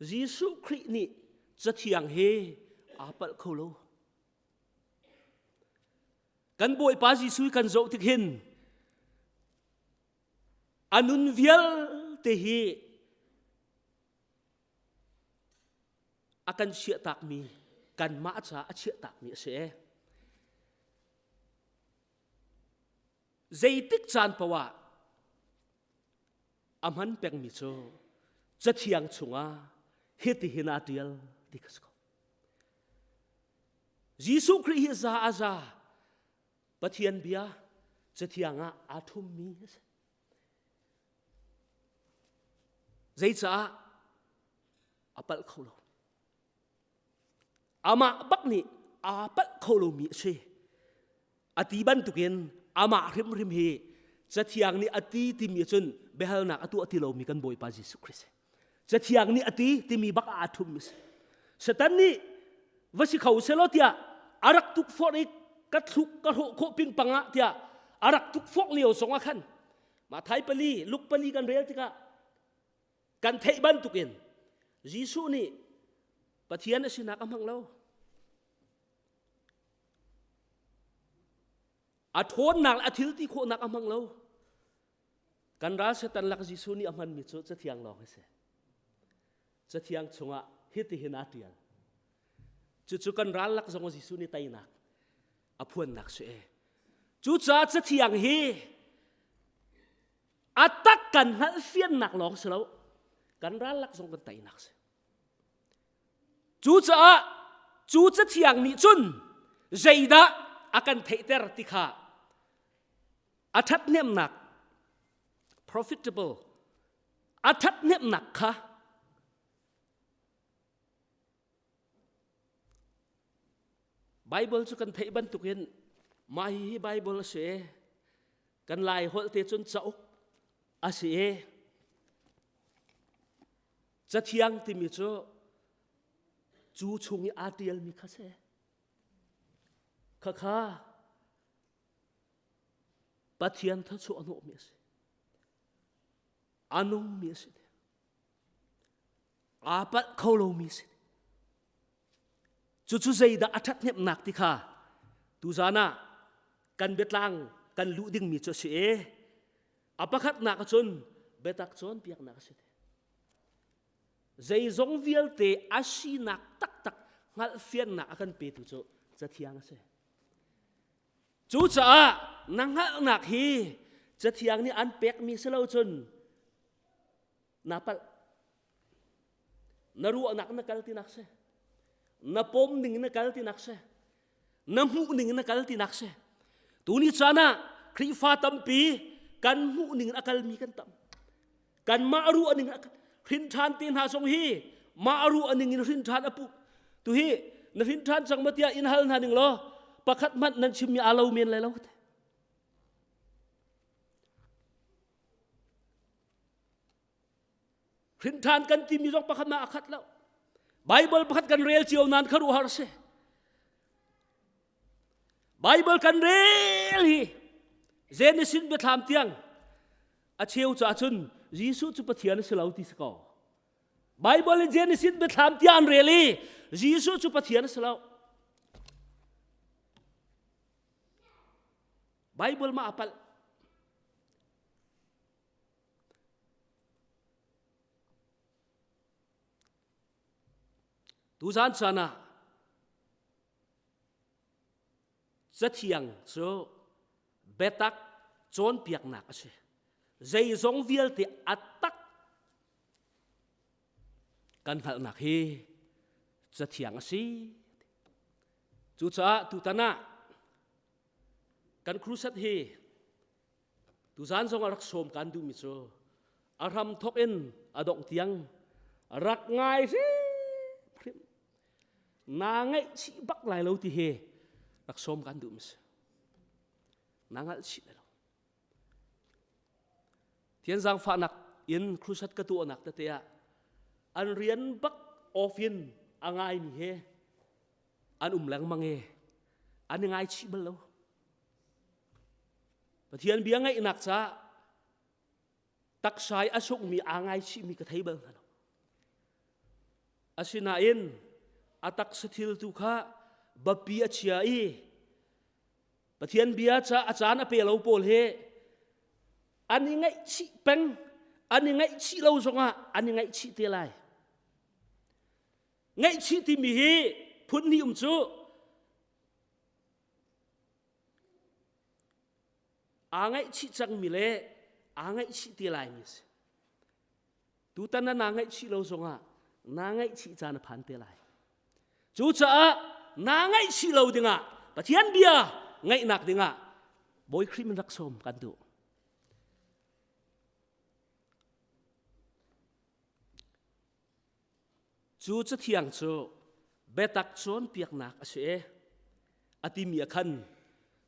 Jesuh Khrih nih Cathiang hi aa palh kho lo. Kan Bawipa Jesuh kan zoh tik hin a nun vialte hi a kan chiahtakmi kanmah caah a chiahtakmi a si. Zeitik caan paoh ah a hman pengmi cu Cathiang chungah hitihin aa ṭial ti kha si ko. Jesuh Khrih hi za a za Pathian bia Cathiang ah aa ṭhummi a si. Zeicah a palh kho lo. Amah bak nih aa palh kho lomi a si. A ti bantukin amah hrimhrim hi Cathiang nih a ti timi cun biahalnak a tuah ti lomi kan Bawipa Jesuh Christ. Cathiang nih a ti timi bak ah aa ṭhummi a si. Satan nih va si kho selaw tiah a rak tukforh i ka thluk ka hrawh khawh pingpang ah tiah a rak tukforh lio zong ah khan Mathai pali Luke pali kan rel tikah kan theih bantukin Jesuh nih Pathian a sinak a hmang lo. A ṭhawnnak le a thil ti khawhnak a hmang lo. Kan ral Satan lak Jesuh nih a hmanmi cu Cathiang lawng a si. Cathiang chungah hitihin aa ṭial. Cucu kan ral lak zong Jesuh nih teinak a phuannak si e. Cucaah Cathiang hi a tak kan hngalhfiannak lawng si lo kan ral lak zong kan teinak si. Cucaah cu Cathiang nih cun zeidah a kan theihter ti kha a ṭhathnemnak profitable a ṭhathnemnak kha Bible cu kan theih bantukin mah hihi Bible a si kan Lai holh te cun cauk a si i Cathiang timi cu cu chung i aa ṭialmi kha si. Khakha Pathian thluachuah a hnawhmi a si. A nungmi a si. Aa palh kho lomi a si. Cucu zeidah a ṭhathnemhnak ti kha tuzan ah kan biatlang kan luh dingmi cu a si i a pakhatnak ahcun biatak cawnpiaknak a si. Zeizong vialte a sinak taktak hngalhfiannak a kan petu cu Cathiang a si. Cucaah na hngalhnak hi Cathiang nih an pekmi si lo cun naa palh. Na ruahnak na kal tinak si. Na pom ning na kal tinak si. Na hmuh ning na kal tinak si. Tuni caan ah Khrihfa tampi kan hmuh ning a kalmi kan tam. Kanmah ruah ning hrin ṭhan te hna zong hi mah ruah ning in hrin ṭhan a pu. Tu hi na hrin ṭhan cang ma tiah in hal hna ning law pakhat hmanh nan chimmi aa lo men lai lo. Hrinṭhan kan timi zong pakhat mah a khat lo. Bible pakhat kan rel cio nan kha ruah har si. Bible kan rel hi Genesis biathlam tiang a cheu caah cun Jesuh cu Pathian a si lo ti si ko. Bible in Genesis biathlam tiang an rel i Jesuh cu Pathian a si lo. Bible ma a palh. Tuzan caan ah Cathiang cu biatak cawnpiaknak a si. Zeizong vialte a tak kan hngalhnak hi cathiang a si. Cucaah tutan ah kan crusade hi tuzan zong a rak sawm kan duhmi cu a hram thok in a dongh tiang rak ngai hrimhrim naa ngaihchih bak lai lo ti hi rak sawm kan duh mi si naa ngalhchih lai lo Thian zaangfahnak in crusade ka tuahnak tete ah an rian bak off in a ngaimi he an um lengmang e an i ngaichih bal lo Pathian bia ngaihnak caah taksai a sungmi aa ngaichihmi ka thei bal hna lo. Asinain a taksa thil tu kha biapi a chia i Pathian bia ca a caan a pe lo pawl he an i ngaihchih peng an i ngaihchih lo zongah an i ngaihchih te lai. Ngaihchih timi hi phun hnih um cu aa ngaihchih cangmi le aa ngaihchih te laimi a si. Tutan ah naa ngaihchih lo zongah naa ngaihchih caan a phan te lai. Cucaah naa ngaihchih lo dingah Pathian bia ngaihnak dingah Bawi Khrih min rak sawm kan duh. Cu cathiang cu biatak cawnpiaknak a si i a timi ah khan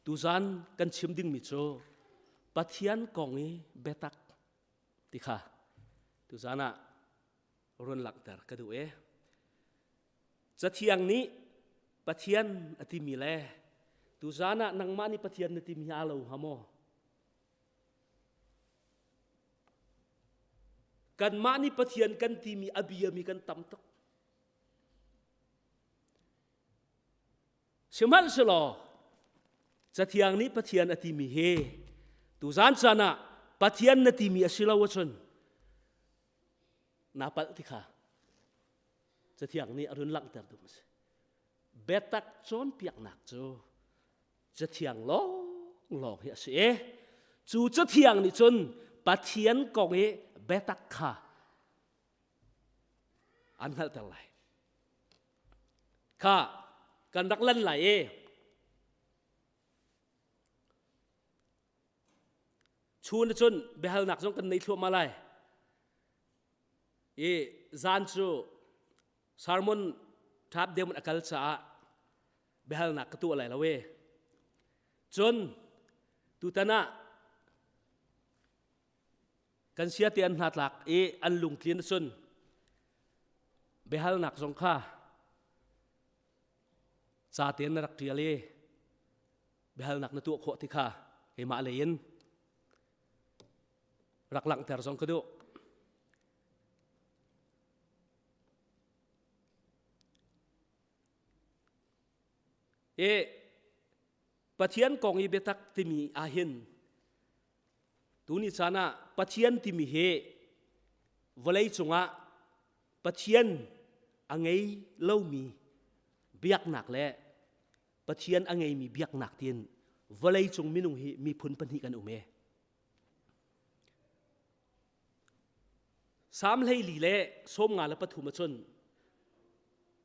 tuzan kan chim dingmi cu Pathian kong i biatak ti kha tuzan ah run langhter ka duh i Cathiang nih Pathian a timi le tuzan ah nangmah nih Pathian na timi hi aa lo hnga maw? Kanmah nih Pathian kan timi a biami kan tam tuk. Sihmanhsehlaw Cathiang nih Pathian a timi hi tuzan caan ah Pathian na timi a si lo ahcun naa palh ti kha Cathiang nih a run langhter duh a si. Biatak cawnpiaknak cu Cathiang lawnglawng hi a si i cu Cathiang nih cun Pathian kong i biatak kha an hngalhter lai. Kha kan rak lan lai i chun cun biahalnak zong kan nei thluahmah lai. I zan cu sermon ṭhap deuh a kal caah biahalnak ka tuah lai lo e. Cun tutan ah kan siate an hna tlak i an lungtlin cun biahalnak zong kha ca tein na rak ṭial i biahalnak na tuah khawh ti kha keimah lei in rak langhter zong ka duh. I Pathian kong i biatak timi ahhin tuni caan ah Pathian timi hi vawlei cungah Pathian a ngei lomi biaknak le Pathian a ngeimi biaknak tiin vawlei cung minung hi miphun pahnih kan um e. Salm 24 le 53 ahcun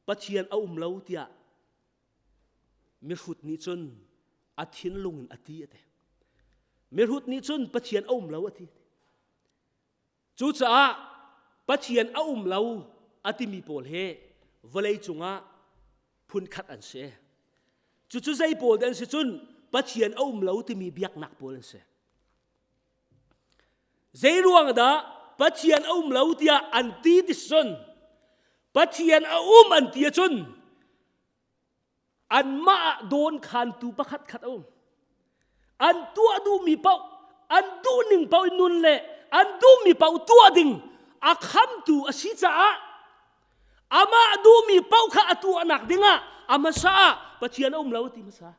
Pathian a um lo tiah mihrut nih cun a thinlung in a ti a ti. Mihrut nih cun Pathian a um lo a ti. Cucaah Pathian a um lo a timi pawl hi vawlei cungah phunkhat an si. Cucu zei pawl dah an si cun Pathian a um lo timi biaknak pawl an si. Zei ruang dah Pathian a um lo tiah an ti ti cun Pathian a um an ti ahcun anmah ah dawnkhantu pakhat khat a um. An tuah duhmi paoh, an duhning paoh in nun le an duhmi paoh tuah ding a khamtu a si caah amah duhmi paoh kha a tuahnak dingah a hmasa ah Pathian a um lo ti hmasa.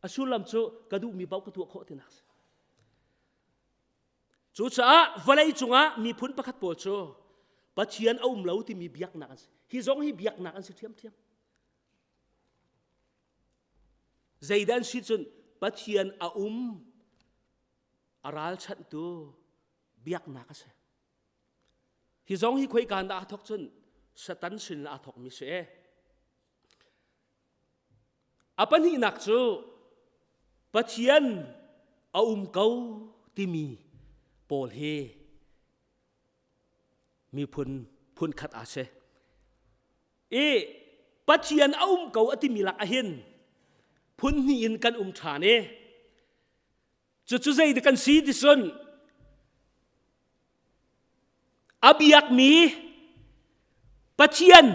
A sullam cu ka duhmi paoh ka tuah khawh tinak si. Cucaah vawlei cungah miphun pakhat pawl cu Pathian a um lo timi biaknak an si. Hi zong hi biaknak an si ṭhiamṭhiam. Zeidah an si cun Pathian a um a ralchanhtu biaknak a si. Hi zong hi khoika dah aa thawk cun Satan sin aa thawkmi si. A pahnihnak cu Pathian a um ko timi pawl hi miphun phunkhat aa si. I Pathian a um ko a timi lak ahhin phun hnih in kan um ṭhan i cucu zei kan si ti cun a biakmi Pathian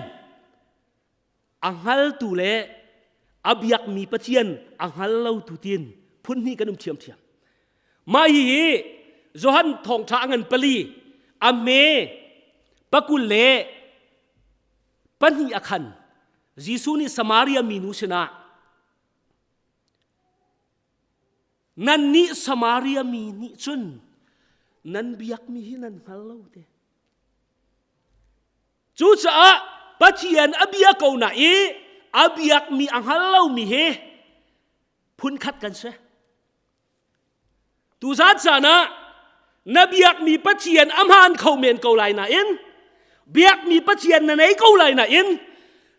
a hngaltu le a biakmi Pathian a hngal lotu tiin phun hnih kan um ṭhiamṭhiam. Mah hihi Johan thawngṭha a ngan pali a hme pakul le pahnih a khan Jesuh nih Samaria minu sinah Nannih Samaria mi nih cun nan biakmi hi nan hngal lo te. Cucaah Pathian a bia ko na i a biakmi a hngal lomi hi phunkhat kan si. Tuzan caan ah na biakmi Pathian a hmaan kho men ko lai nain biakmi Pathian na nei ko lai nain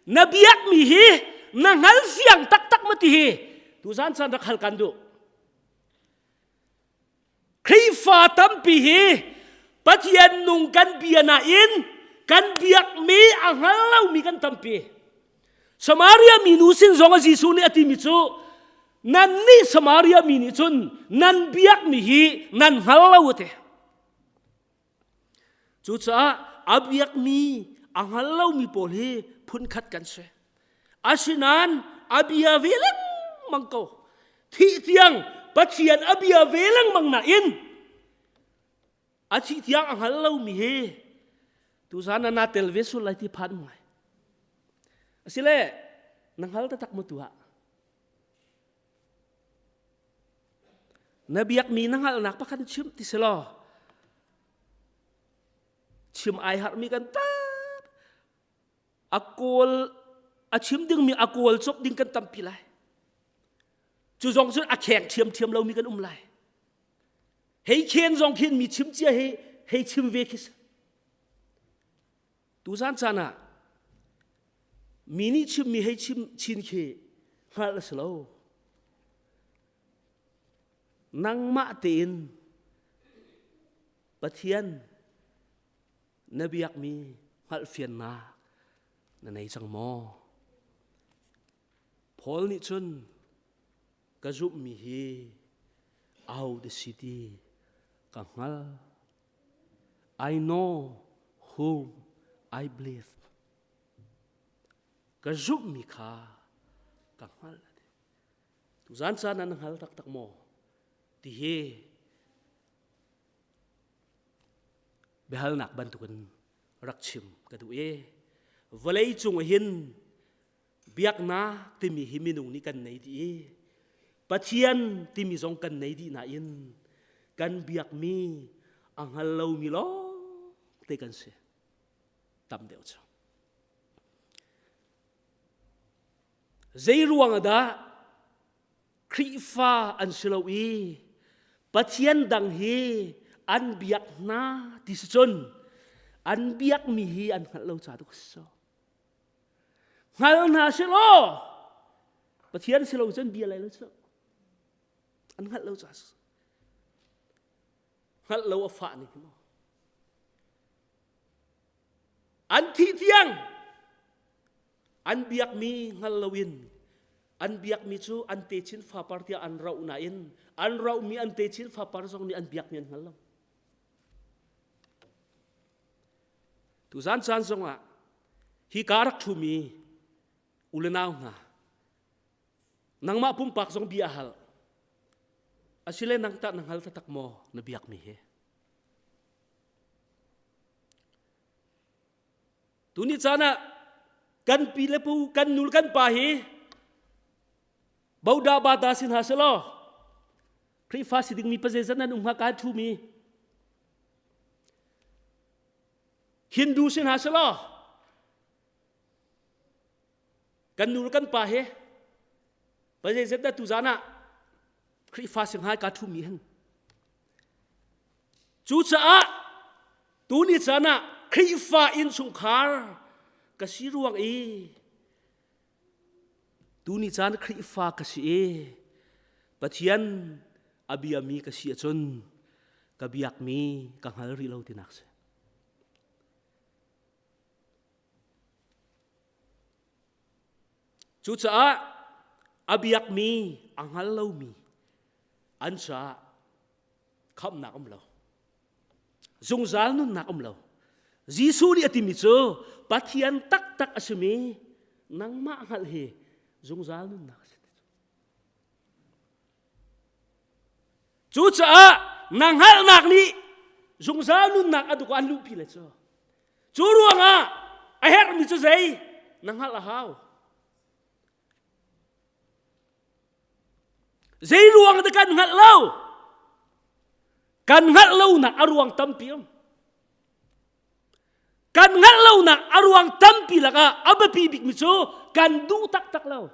na biakmi hi na hngal fiang taktak ma ti hi tuzan caan rak hal kan duh. Khrihfa tampi hi Pathian nung kan bia nain kan biakmi a hngal lomi kan tampi. Samaria minu sin zong ah Jesuh nih a timi cu nannih Samaria mi nih cun nan biakmi hi nan hngal lo a ti. Cucaah a biakmi a hngal lomi pawl hi phunkhat kan si. Asinain a bia ve lengmang ko. Thih tiang Pathian a bia ve lengmang nain a thih tiang a hngal lomi hi tuzan ah naa tel ve sul lai ti phan ngai. Asile na hngal taktak mu tuah. Na biakmi na hngalhnak pakhat chim ti si law chim ai harhmi kan tap a kawl a chim dingmi a kawl cop ding kan tampi lai cu zong cun a kheng ṭhiamṭhiam lomi kan um lai hei khen zong khin mi chim cia hei hei chim ve khi Tuzan caan ah mi nih chimmi hei chim chin khi hngalh a si lo. Nangmah tein Pathian na biakmi hngalhfiannak na nei cang maw? Paul nih cun ka zumhmi hi aho si ti ka hngal. I know whom I believe. Ka zumhmi kha ka hngalh. Tuzan caan ah na hngal taktak maw? Ti hi biahalnak bantukin rak chim ka duh i vawlei cung hin Biaknak timi hi minung nih kan nei dih i Pathian timi zong kan nei dih nain kan biakmi a hngal lomi lawng te kan si. Tam deuh cu. Zei ruang ah dah Khrihfa an si lo i Pathian dang hi an biak hna ti si cun an biakmi hi an hngalh lo ca tu si. Hngal hna sih law Pathian si lo cun bia lai lo cu. An hngalh lo ca hngalh lo a fah ning hi maw. An thih tiang an biakmi hngal loin an biakmi cu an techin fapar tiah an rauh nain an rauhmi an techin fapar zong nih an biakmi an hngal lo. Tuzan caan zongah hi ka rak ṭhumi u le nau hna nangmah pumpak zong bia hal asile nang tah na hngal taktak maw na biakmi hi tuni caan ah kan pi le pu kan nul kan pa hi boda bata sin ha selaw Khrihfa si dingmi pazeizat nan um hnga ka ṭhumi Hindu si hna selaw. Kan nu le kan pa he pazeizet dah tuzan ah Khrihfa singhai ka ṭhumi hin. Cucaah tuni caan ah Khrihfa innchungkhar ka si ruang i tuni caan Khrihfa ka si i Pathian a biami ka si ahcun ka biakmi ka hngal rih lo tinak si. Cucaah a biakmi a hngal lomi an caah khamhnak um lo. Zungzal nunnak um lo. Jesuh nih a timi cu Pathian taktak a simi nangmah hngalh hi zungzal nunnak a si. Cucaah na hngalhnak nih zungzal nunnak a duk ah an luhpi le cu. Cu ruangah a herhmi cu zei? Na hngalh a hau. Zei ruang dah kan hngalh lo? Kan hngalh lonak a ruang tampi um. Kan hngalh lonak a ruang tampi lakah a biapi bikmi cu kan duh taktak lo.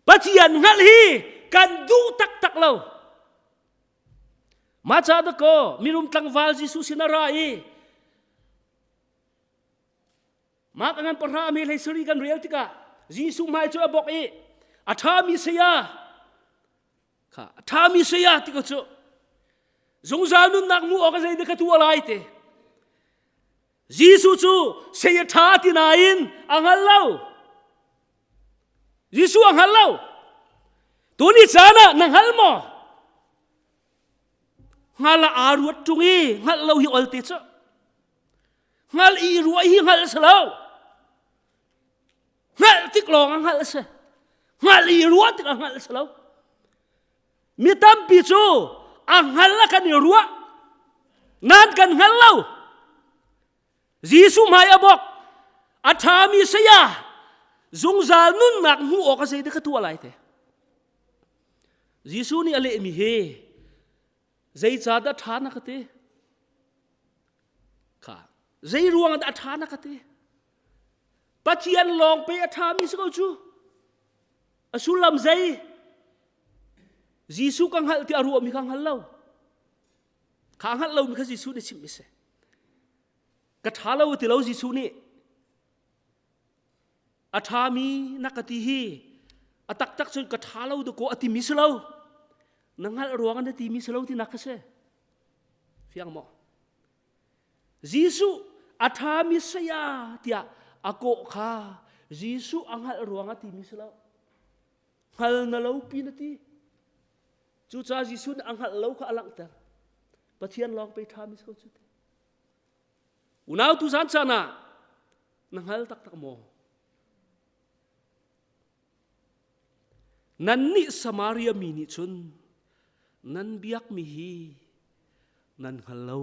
Pathian hngalh hi kan duh taktak lo. Mah ca dakaw mirum tlangval Jesuh sin a ra i Mark a ngan pahra me hlei sari kan rel tikah Jesuh hmai cu a bok i a ṭhami saya kha a ṭhami saya ti ko cu zungzal nunnak mu awk zei dah ka tuah lai te Jesuh cu saya ṭha ti nain a hngal lo. Jesuh a hngal lo. Tuni caan ah na hngal maw? Hngal ah aa ruat ṭung i hngalh lo hi olte cu. Hngal i ruah hi hngalh si lo. Hngalh tik lawng ah hngalh a si. Hngalh i ruah tik ah hngalh si lo. Mi tampi cu a hngal a kan i ruah nan kan hngal lo. Jesuh hmai a bok a ṭhami saya zungzal nunnak hmuh awk a zei dah ka tuah lai te. Jesuh nih a lehmi hi zeicahdah ṭha na ka ti? Kha zei ruang dah a ṭha na ka ti? Pathian lawng pe a ṭhami si ko cu. A sullam zei? Jesuh ka hngalh ti a ruahmi kha hngal lo. Kha hngalh lomi kha Jesuh nih chimmi si. Ka ṭha lo ti lo Jesuh nih. A ṭhami na ka ti hi a taktak cun ka ṭha lo dakaw a timi si lo. Na hngalh ruang na timi si lo tinak kha si. Fiang maw? Jesuh a ṭhami saya tiah a kawh kha Jesuh a hngalh ruang a timi si lo. Hngal na lo pi na ti. Cucaah Jesuh nih a hngalh lo kha a langhter. Pathian lawng pei ṭhami si ko cu ti. Unau tu zan caan ah na hngal taktak maw? Nannih Samaria mi nih cun nan biakmi hi nan hngal lo.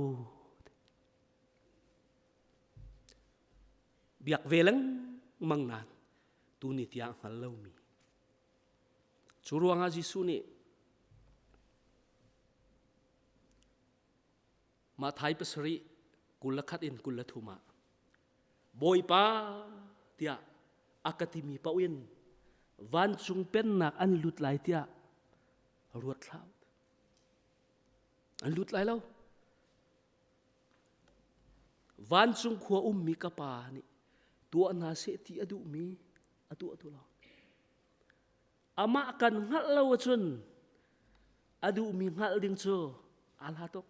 Biak ve lengmang nain tuni tiang hngal lomi. Cu ruangah Jesuh nih Mathai pasarih 21 in 23 ah Bawipa tiah a ka timi paoh in vancung pennak an lut lai tiah ruat hlah. An lut lai lo. Vancung khua ummi ka pa nih tuah hna seh ti a duhmi a tuah tu lo. Amah kan hngalh lo ahcun a duhmi hngalh ding cu aa hla tuk.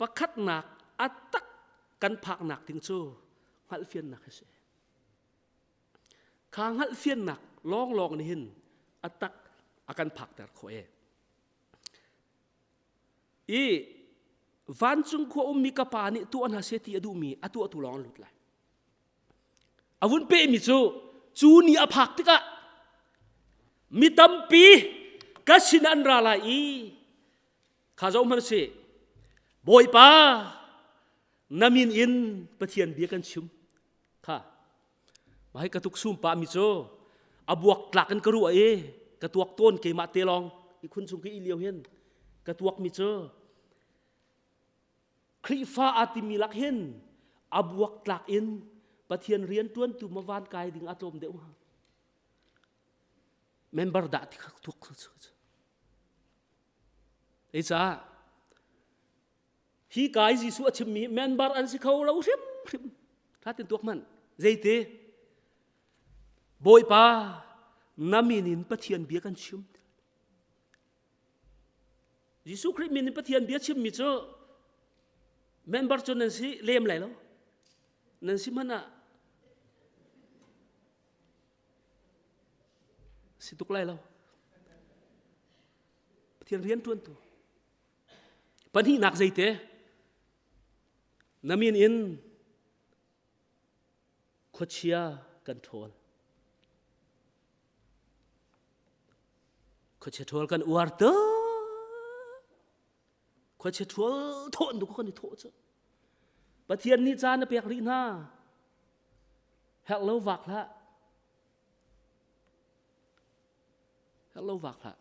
Pakhatnak a tak kan phaknak ding cu hngalhfiannak a si. Kha hngalhfiannak lawnglawng nih hin a tak a kan phakter khawh e. I vancung khua ummi ka pa nih tuah hna seh ti a duhmi a tuahtu lawng an lut lai. A vun pehmi cu cu ni a phak tikah mi tampi ka sin an ra lai i kha zoh hmanh sih Bawipa na min in Pathian bia kan chim kha mah hi ka tuk sum pa mi cu a buak tlak in ka ruah i ka tuak tawn keimah te lawng i khun chung ka i lio hin ka tuak mi cu Khrihfa aa timi lak hin A buak tlak in Pathian rian ṭuantu ma van kai ding a tlawm deuh hnga. Member dah ti kha tuak cu. Ei caah hi kai Jesuh a chimmi member an si kho lo hrimhrim. Tha tin tuak man. Zeite? Bawipa na min in Pathian bia kan chim. Jesuh Khrih min in Pathian bia chimmi cu member cu nan si lem lai lo. Nan si hmanh ah si tuk lai lo. Pathian rian ṭuantu. Pahnihnak zeite? Na min in khuachia kan ṭhawl. Khuachia ṭhawl kan uar tuk. Khuachia ṭhawl thawh in kan i thawh cu. Pathian nih caan a pek rih hna. Herh lo vak hlah. Herh lo vak hlah.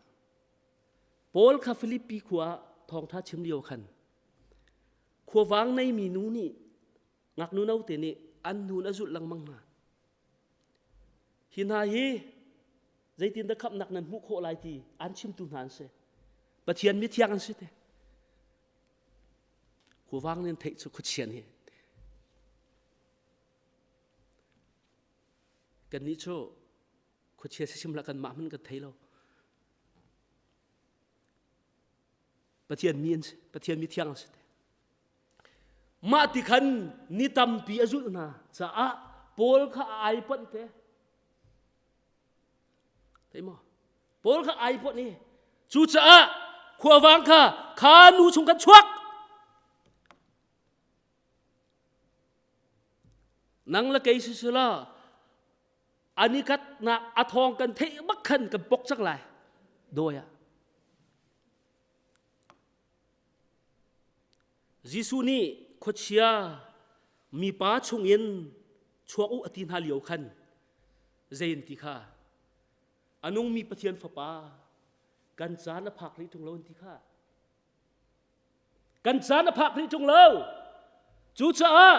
Paul kha Filipi khua thawngṭha chim lio khan khuavang neimi nu nih ngaknu note nih an hnun a zulh lengmang hna. Hi hna hi zeitindah khamhnak nan hmuh khawh lai ti an chimtu hna an si. Pathian mithiang an si te. Khuavang nih an theih cu khuachia nih. Kannih cu khuachia sisim hlah kanmah hmanh kan thei lo. Pathian mi an si. Pathian mithiang an si te. Mah ti khan ni tampi a zulh hna caah Paul kha a ai ponh te. Thei maw? Paul kha ai ponh i cucaah khuavang kha kha nu chung khan chuak. Nang le kei sisila ani kat na a thawng kan theih bak khan kan pok cang lai. Dawi ah. Jesuh nih khuachia mipa chungin chuak u a ti hna lio khan zei an ti kha a nungmi Pathian Fapa kan caan a phak rih ṭung lo an ti kha kan caan a phak rih ṭung lo cucaah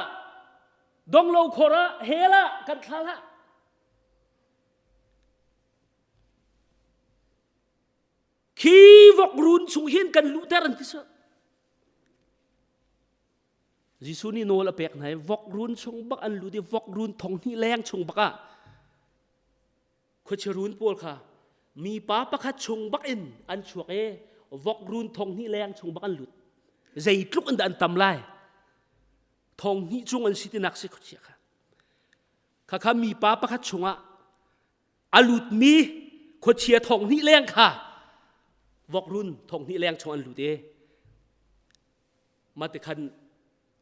donglo khor ah hell ah kan thla hlah Khi vok run chung hin kan luhter an ti sah. Jesuh nih nawl a pek hna i vok run chung bak an lut i vok run thong hnih leng chung bak ah khuachia run pawl kha mipa pakhat chung bak in an chuak i vok run thong hnih leng chung bak an lut. Zeitluk in dah an tam lai? Thong hnih chung an si tinak si khuachia kha. Khakha mipa pakhat chungah a lutmi khuachia thong hnih leng kha vokrun thong hnih leng chung an lut i mate khan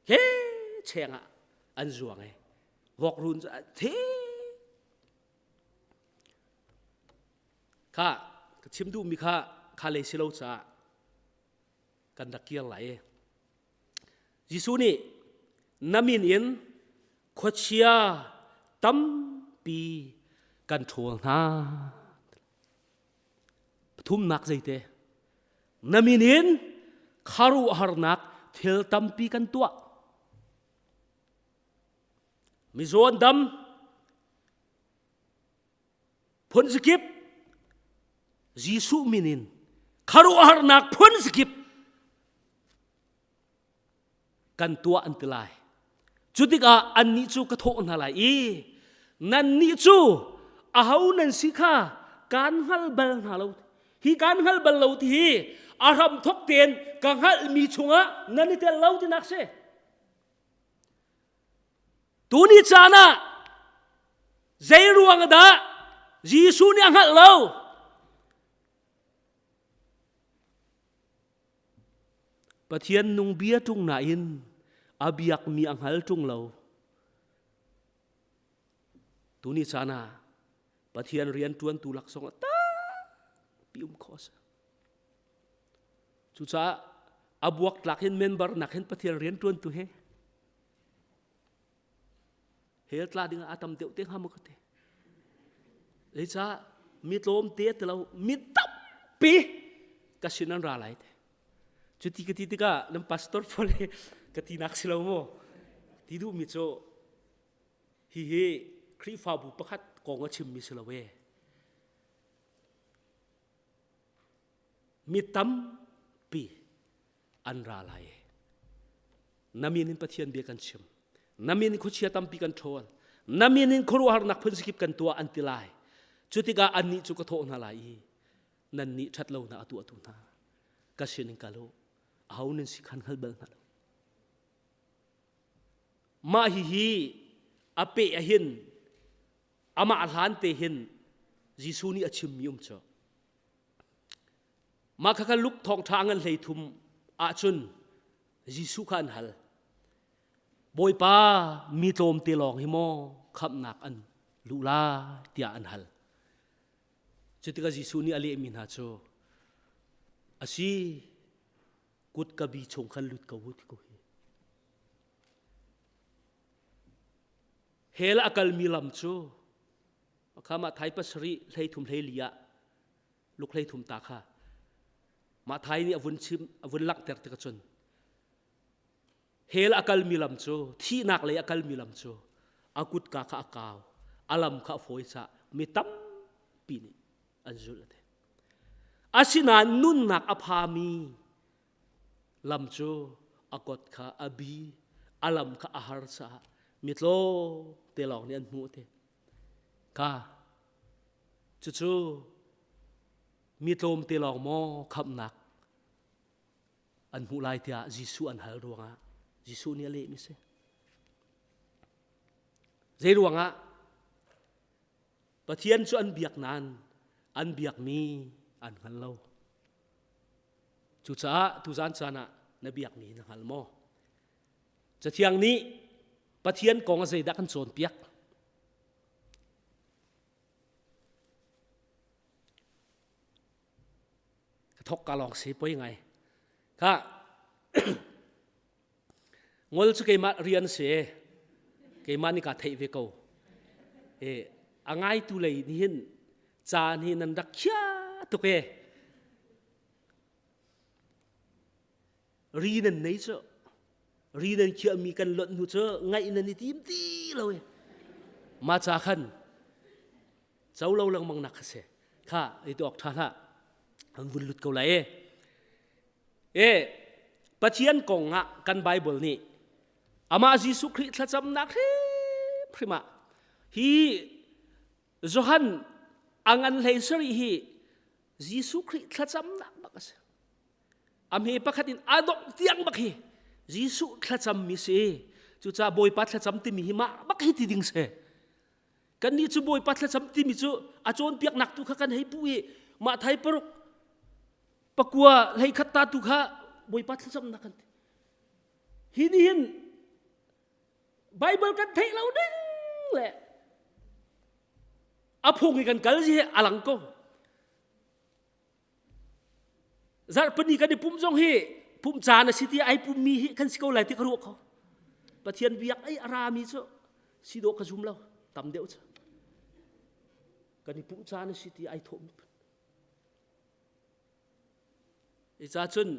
he cheng ah an zuang i vokrun cu the kha ka chim duhmi kha kha lei si lo caah kan rak kir lai i Jesuh nih na min in khuachia tampi kan ṭhawl hna. Pathumnak zeite? Na min in khuaruahharnak thil tampi kan tuah. Mizaw an dam, phun zakip Jesuh min in khuaruahharnak phun zakip kan tuah an ti lai. Cu tikah annih cu ka thawh hna lai i nannih cu aho nan si kha kaan hngal bal hna lo. Hi kaan hngal bal lo ti hi a hram thok tein ka hngalhmi chungah nan i tel lo tinak si. Tuni caan ah zei ruang dah Jesuh nih a hngalh lo? Pathian nung bia ṭung nain a biakmi a hngal ṭung lo. Tuni caan ah Pathian rian ṭuantu laksawng a tampi um khawh a si. Cucaah a buaktlak hin member nak hin Pathian rian ṭuantu he hell tla ding ah a tam deuh te hnga maw ka ti. Zeicah mi tlawm te ti lo mi tampi ka sin an ra lai te. Cuti ka ti tikah nan pastor pawl he ka tinak si lo maw? Ti duhmi cu hihi Khrihfabu pakhat kong a chimmi si lo e. Mi tampi an ra lai. Na min in Pathian bia kan chim. Na min in khuachia tampi kan ṭhawl. Na min in khuaruahharnak phun sikip kan tuah an ti lai. Cu tikah annih cu ka thawh hna lai i nannih ṭhat lonak a tuahtu hna ka sin in kal u. Aho nan si khan hngal bal hna lo. Mah hihi a peh ahhin amah hlan te hin Jesuh nih a chimmi um cu. Mah khakha Luke thawngṭha ngan 13 ahcun Jesuh kha an hal. Bawipa mi tlawmte lawng hi maw khamhnak an luh lai tiah an hal. Cutikah Jesuh nih a lehmi hna cu asi kut ka bi chung khan lut ko u ti ko hi. Hell a kalmi lam cu Khama thai pasarih 13 hleili ah luk 13 ta kha mah thai nih a vun chim a vun langhter tik cun hell a kalmi lam cu thihnak lei a kalmi lam cu a kutka kha a kau a lam kha a fawi caah mi tampi nih an zulh a ti asinain nunnak a phami lam cu a kot kha a bi a lam kha a har caah mi tlawm te lawng nih an hmuh te Ka cucu mi tlawmte lawng maw khamhnak an hmuh lai tiah Jesuh an hal ruangah Jesuh nih a lehmi si. Zei ruangah Pathian cu an biak nain an biakmi an hngal lo. Cucaah tuzan caan ah na biakmi na hngal maw? Cathiang nih Pathian kong a zeidah kan cawnpiak? Ka thok ka lawng si poi ngai. Kha ngol cu keimah rian si keimah nih ka theih ve ko. E a ngaitu lei nih hin caan hi nan rak khia tuk e. Ri nan nei cu ri nan khiahmi kan lonh hnu cu ngaih nan i tim ti lo i ma ca khan co lo lengmang nak kha si kha i tuak tha hlah an vun lut ko lai e e Pathian kong ah kan Bible nih amah Jesuh Khrih thlacamnak hrimhrim ah hi Johan a ngan hlei sarih hi Jesuh Khrih thlacamnak bak a si A hme pakhat in a dongh tiang bak hi Jesuh thlacammi si. Cucaah Bawipa thlacam timi hi mah bak hi ti ding si. Kannih cu Bawipa thlacam timi cu a cawnpiaknak tu kha kan hei puh i mah thai paruk pakua hlei khat ta tu kha Bawipa thlacamnak kan ti. Hi nih hin Bible kan theih lo ding le a phung i kan kal hi a lang ko. Zarhpini kan i pumh zong hi pumh caan a si ti ai pummi hi kan si ko lai ti ka ruah ko. Pathian biak ei a rami cu si dawh ka zum lo tam deuh cu. Kan i pumh caan a si ti ai thawhmi phun. I ca cun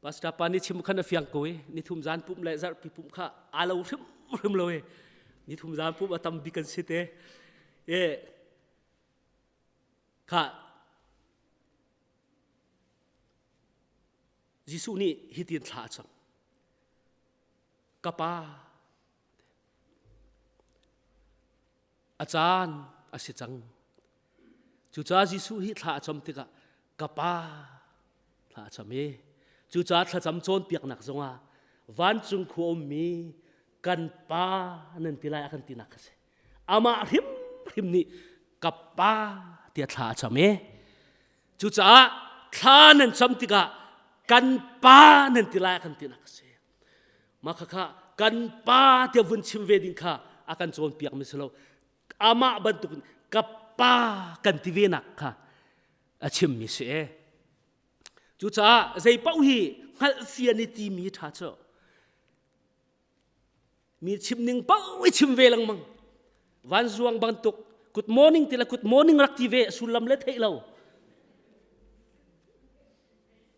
Pastor pa nih chim khan a fiang ko i nithum zan pumh le zarhpi pumh kha aa lo hrim hrim lo i nithum zan pumh a tam bik kan si te. E Khah Jesuh nih hitin thla a cam. Ka pa, a caan a si cang. Cucaah Jesuh hi thla a cam tikah ka pa thla a cam i cucaah thlacam cawnpiaknak zongah vancung khua ummi kan pa nan ti lai a kan tinak kha si. Amah hrimhrim nih ka pa tiah thla a cam i cucaah thla nan cam tikah kan pa nan ti lai a kan tinak a si. Mah khakha kan pa tiah vun chim ve ding kha a kan cawnpiak mi si lo. Amah bantukin ka pa kan ti ve nak kha a chimmi si e. Cucaah zei paoh hi hngalhfian i timi ṭha cu Mi chim ning paoh i chim ve lengmang. Vanzuang bantuk good morning ti le good morning rak ti ve sullam le theih lo.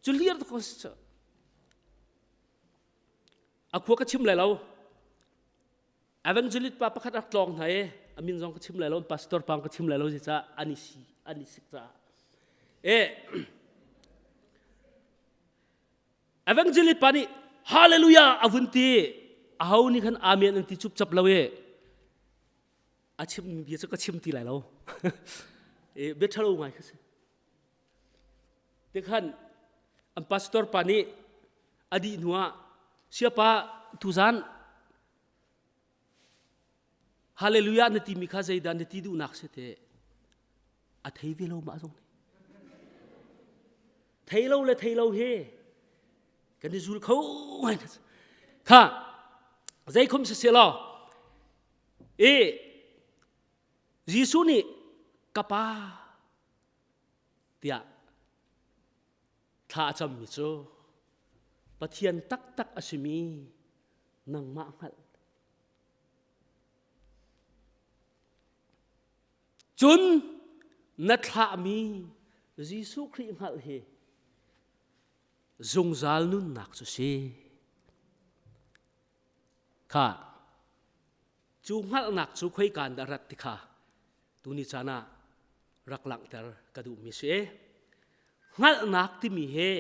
Cu lir ko si cu. A khua ka chim lai lo. Evangelist pa pakhat rak tlawng hna i a min zong ka chim lai lo, pastor pa ka chim lai lo ca an i si an i sik caah. E Evangelist pa nih hallelujah a vun ti aho nih khan amen an ti cupcap lo i a chim bia cu ka chim ti lai lo. e bia ṭhalo ngai kha si. Tikhan an pastor pa nih a dih hnuah siapa tuzan hallelujah na timi kha zeidah na ti duhnak si te a thei ve lo mah zong nih thei lo le thei lo hi kan i zul kho ngai kha zeikhum si se law e Jesuh nih ka pa tiah thla a cammi cu Pathian taktak a simi nangmah hngalh. Cun na thlahmi Jesuh Khrih hngalh hi zungzal nunnak cu si. Kha cu hngalhnak cu khoika in dah rat ti kha tuni caan ah rak langhter ka duhmi si. Hngalhnak timi hi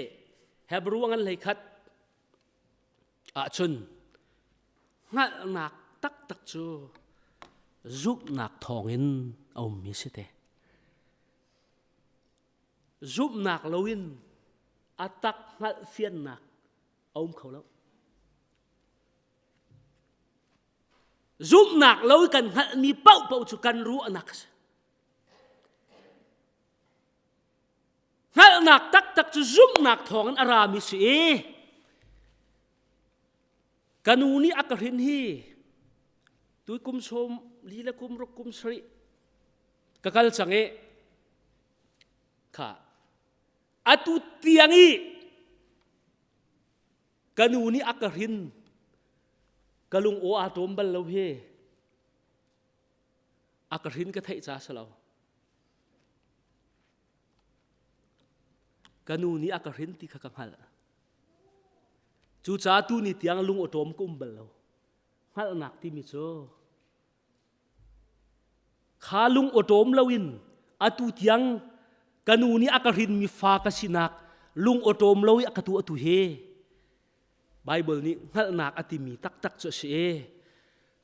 Hebrew ngan hlei khat ahcun hngalhnak taktak cu zumhnak thawngin a ummi si te. Zumhnak loin a tak hngalh fiannak a um kho lo. Zumhnak lo i kan hngalhmi paohpaoh cu kan ruahnak a si. Hngalhnak taktak cu zumhnak thawngin a rami si i ka nu nih a ka hrin hi tui kum sawm li le kum ruk kum sarih ka kal cang i kha atu tiang i Ka nu nih a ka hrin. Ka lung aw aa ṭawm bal lo hi. A ka hrin ka theih ca si lo. Ka nu nih a ka hrin ti kha ka hngalh. Cucaah tu ni tiang lung awṭawm ka um bal lo. Hngalhnak timi cu Kha lung awṭawm loin atu tiang ka nu nih a ka hrinmi fa ka sinak lung awṭawm lo i a ka tuah tu hi Baibal nih hngalhnak a timi taktak cu a si i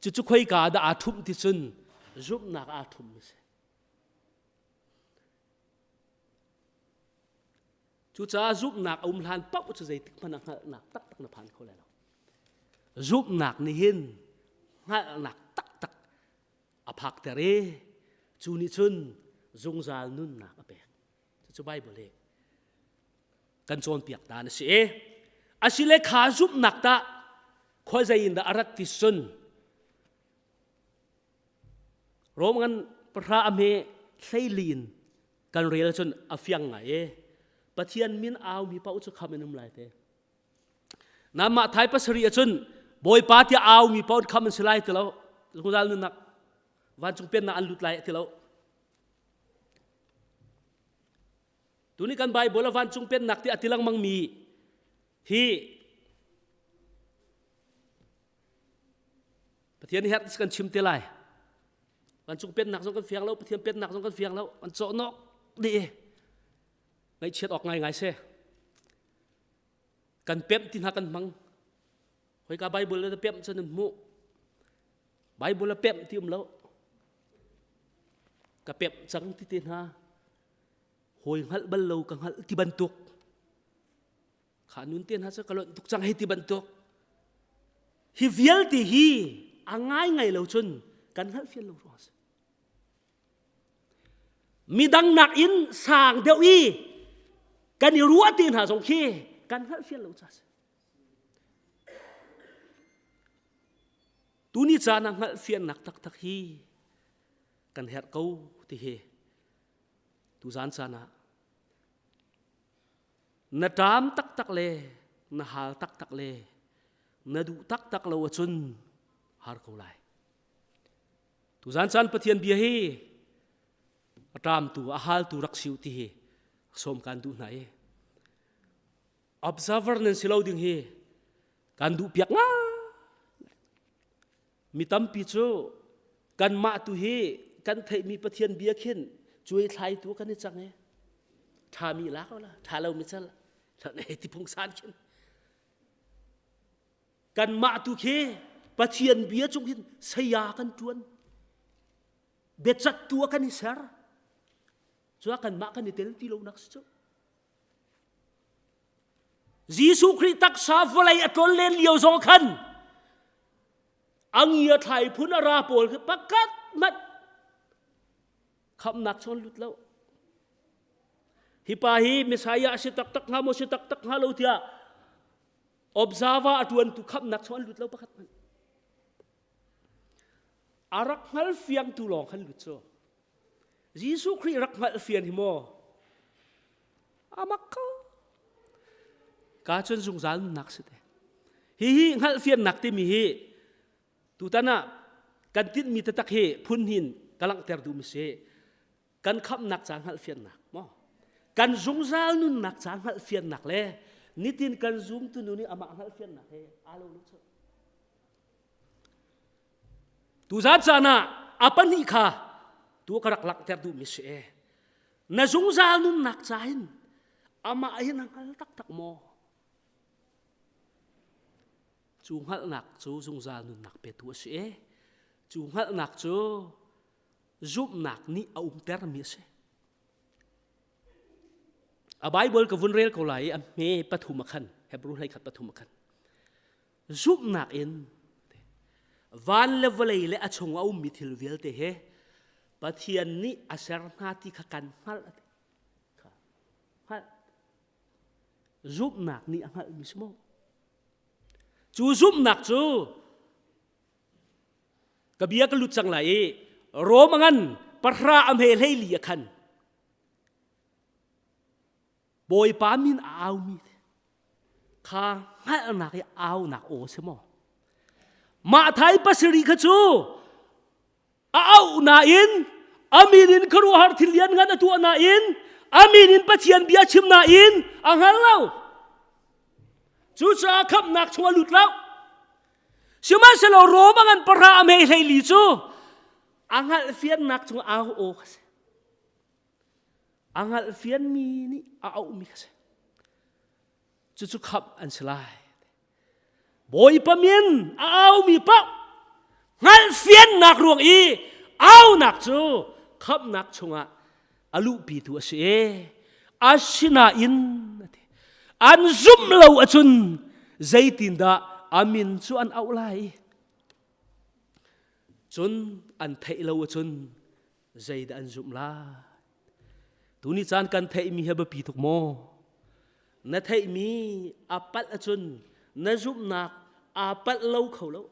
cucu khoika dah aa ṭhumh ti cun zumhnak aa ṭhum a si. Cucaah zumhnak a um hlan paoh cu zeitik hmanh ah hngalhnak taktak na phan kho lai lo. Zumhnak nih hin hngalhnak taktak a phakter i cu nih cun zungzal nunnak a pek. Cucu Baibal hi kan cawnpiak ta na si i asile kha zumhnak tah khuazei in dah a rat ti cun Rom ngan pahra a hme hleili in kan rel cun a fiang ngai e Pathian min aumi paoh cu kham in um lai te Namah thai pasarih ahcun Bawipa tiah aumi paoh kham an si lai ti lo zungzal nunnak vancung pennak an lut lai ti lo Tuni kan Bible a vancung pennak ti a ti lengmang mi hi Pathian herh kan chim te lai. Vancung pennak zong kan fiang lo, Pathian pennak zong kan fiang lo, an cawhnok dih. Ngaihchiat awk ngaingai si. Kan pemh ti hna kan hmang. Khoika Bible le pemh cun an hmuh. Bible a pemh ti um lo. Ka pemh cang ti te hna. Hawi hngalh bal lo ka hngalh ti bantuk. Kha nun te hna cu ka lonh tuk cang hei ti bantuk. Hi vialte hi a ngai ngai lo cun kan hngalh fian lo ruang a si. Midang nakin sang deuh i kan i ruah te hna zong khi kan hngalh fian lo ca si. Tuni caan ah hngalh fiannak taktak hi kan herh ko ti hi tuzan caan ah Na ṭam taktak le na hal taktak le na duh taktak lo ahcun har ko lai. Tuzan caan Pathian bia hi a ṭamtu a haltu rak siu ti hi sawm kan duh hna i observer nan si lo ding hi kan duh piak nga. Mi tampi cu kanmah tu hi kan theihmi Pathian bia khin cuai thlai tu kan i cang i ṭhami lak la ṭha lomi cal ti phungsan khin kanmah tu khi Pathian bia cung hin saya kan ṭuan biacat tu ah kan i ser cu kanmah kan i tel ti lo nak si cu Jesuh Khrih taksa vawlei a tlon len lio zong khan angia thlai phun a ra pawl khi pakhat hmanh khamnak chawn lut lo. Hi pa hi Messiah si taktak hnga maw si taktak hnga lo tiah observer a tuantu khamnak chawn lut lo pakhat hmanh. A rak hngal fiangtu lawng khan lut cu. Jesuh Khrih rak hngalh fian hi maw? Amak ko. Ka cun zungzal nunnak si te. Hi hi hngalh fiannak timi hi tutan ah kan tinhmi taktak hi phun hin ka langhter duhmi si. Kan khamhnak ca hngalh fiannak maw? Kan zungzal nunnak ca hngalh fiannak le nitin kan zumtu nu nih amah hngalh fiannak he aa lo lo cu. Tuzan caan ah a pahnih kha tu ka rak langhter duhmi si e. Na zungzal nunnak ca hin amah hin a hngal taktak maw? Cu hngalhnak cu zungzal nunnak petu a si e. Cu hngalhnak cu zumhnak nih a umtermi a si. A Bible ka vun rel ko lai i a hme pathum a khan Hebrew hlei khat pathum a khan Zumhnak in van le vawlei le a chung a ummi thil vialte he Pathian nih a ser hna ti kha kan hngalh. Hngalh. Zumhnak nih a hngalhmi si maw? Cu zumhnak cu ka bia ka lut cang lai i Rom a ngan pahra a hme hlei li a khan Bawipa min a aumi kha hngalhnak i aunak aw si maw? Mah thai pasarih kha cu a auh nain a min in khuaruahhar thil lianngan a tuah nain a min in Pathian bia chim nain a hngal lo. Cucaah khamhnak chung a lut lo. Sihmanhsehlaw Rom a ngan pahra a mei hleili cu a hngalhfiannak chung au aw kha si. A hngalhfianmi nih a auhmi kha si. Cucu khamh an si lai. Bawipa min a aumi paoh hngalhfiannak ruang i aunak cu khamhnak chungah a luhpitu a si i asinain an zumh lo ahcun zeitindah a min cu an auh lai cun an theih lo ahcun zeidah an zumh lai tuni caan kan theihmi hi biapi tuk maw na theihmi a palh ahcun na zumhnak aa palh lo kho lo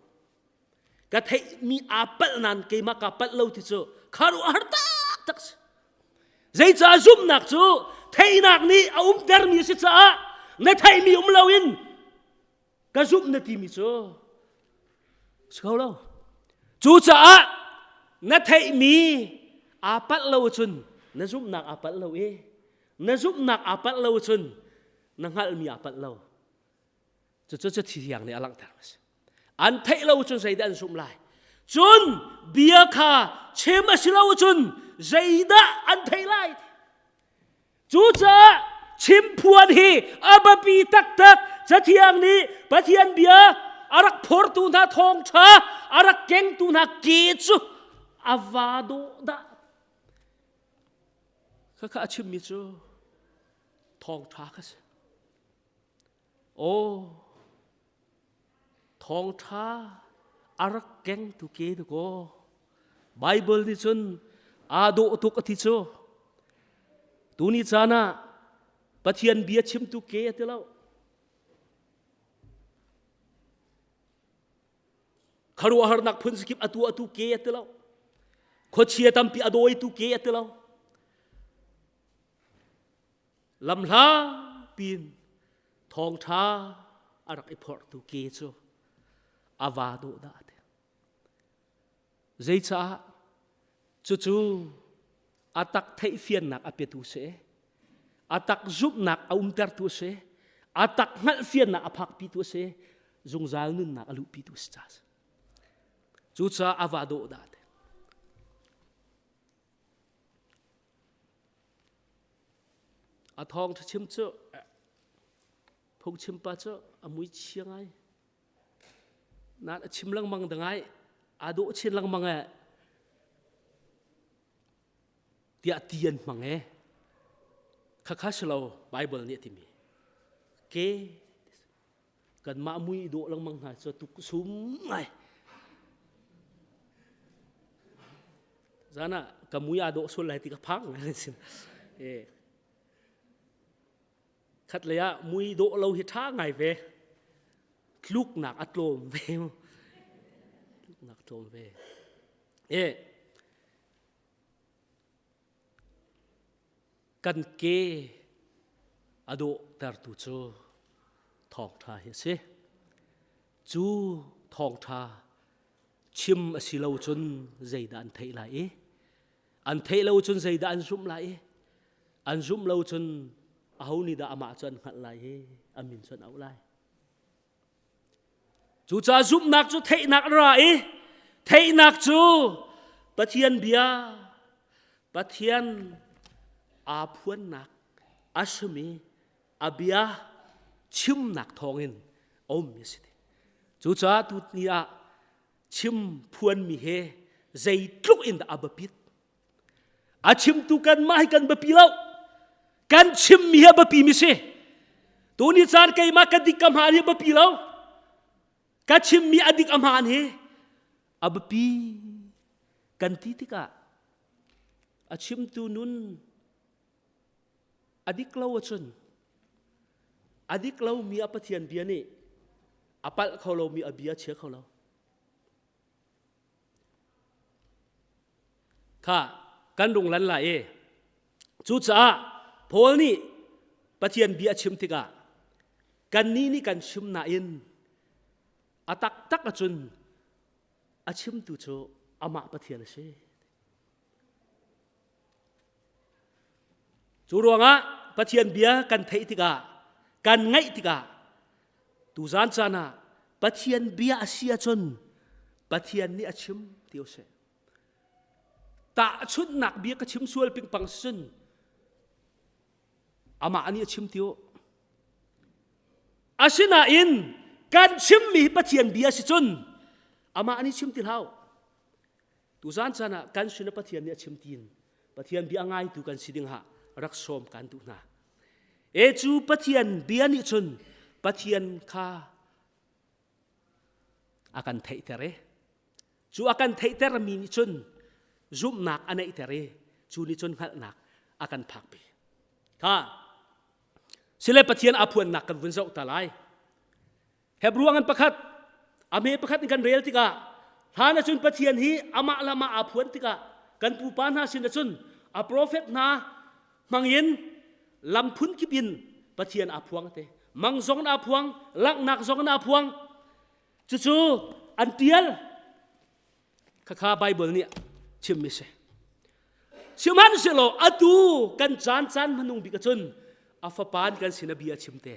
ka theihmi aa palh nain keimah kaa palh lo ti cu kharuahhar taktak si zeicah zumhnak cu theihnak nih a umtermi a si caah na theihmi um loin ka zumh na timi cu si kho lo cucaah na theihmi aa palh lo cun na zumhnak aa palh lo i na zumhnak aa palh lo cun na hngalhmi aa palh lo cucu cu thiang nih a langhter a si an theih lo cun zeidah an zumh lai cun bia kha chim a si lo cun zeidah an theih lai Cucaah chimphuan hi a biapi taktak. Cathiang nih Pathian bia a rak phortu hna thawngṭha a rak kengtu hna ke cu a va dawh dah. Khakha a chimmi cu thawngṭha kha si. Aw, thawngṭha a rak kengtu ke dakaw. Bible nih cun aa dawh tuk a ti cu. Tuni caan ah Pathian bia chimtu ke a ti lo. Khuaruahharnak phun zakip a tuahtu ke a ti lo. Khuachia tampi a dawitu ke a ti lo. Lamhla pin thawngṭha a rak i phorhtu ke cu a va dawh dah ti. Zeicah cucu a tak theihfiannak a petu si, a tak zumhnak a umtertu si, a tak hngalhfiannak a phakpitu si, zungzal nunnak a luhpitu si ca. Cucaah a va dawh dah te. A thawng ṭha chim cu phungchim pa cu a mui chia ngai. Nain a chim lengmang da ngai. Aa dawh chin lengmang ee. Tiah ti an hmang ee. Khakha si lo Bible nih a timi. Ke kanmah mui i dawh lengmang hna cu tuk sum ngai. Zan ah ka mui aa dawh sual lai ti ka phang ngai sin. Eh. Khat lei ah mui dawh lo hi ṭha ngai ve. Tluknak a tlawm ve. Tluknak tlawm ve. Eh. Kan ke a dawhtertu cu thawngṭha hi a si. Cu thawngṭha chim a si lo cun zeidah an theih lai i an theih lo cun zeidah an zumh lai i an zumh lo cun aho nih dah amah cu an hngalh lai i a min cu an auh lai. Cucaah zumhnak cu theihnak a ra i theihnak cu Pathian bia, Pathian aa phuannak a simi a bia chimnak thawngin a ummi a si. Cucaah tu ni ah chim phuanmi he zeitluk in dah a biapit. A chimtu kanmah hi kan biapi lo. Kan chimmi hi a biapi mi si. Tuni caan keimah ka dik ka hmaan hi a biapi lo. Ka chimmi a dik a hmaan hi a biapi kan ti tikah a chimtu nun a dik lo ahcun a dik lomi a Pathian bia nih a palh kho lomi a bia chia kho lo. Kha kan rung lan lai i cucaah Paul nih Pathian bia a chim tikah kannih nih kan chim nain a taktak ahcun a chimtu cu amah Pathian a si. Cu ruangah Pathian bia kan theih tikah, kan ngaih tikah tuzan caan ah Pathian bia a si ahcun Pathian nih a chim ti u sih. Tahchunhnak bia ka chim sual pingpang sin amah nih a chim ti u. Asinain kan chimmi hi Pathian bia si cun amah nih chim ti hlah. Tuzan caan ah kan sin ah Pathian nih a chim tiin Pathian bia ngaitu kan si ding ah rak sawm kan duh hna. E cu Pathian bia nih cun Pathian kha a kan theihter i cu a kan theihter mi nih cun zumhnak a neihter i cu nih cun hngalhnak a kan phakpi. Kha sile Pathian a phuannak kan vun zoh ta lai. Hebrew ngan pakhat a me pakhat in kan rel tikah hlan ahcun Pathian hi amah le amah aa phuan tikah kan pupa hna sin ahcun a profet hna hmangin lam phun kip in Pathian aa phuang te mang zong in aa phuang langhnak zong in aa phuang cucu an tial khakha Bible nih chimmi si sihmanhsehlaw atu kan caan caan hmanung bik ahcun a fapa in kan sin a bia chim te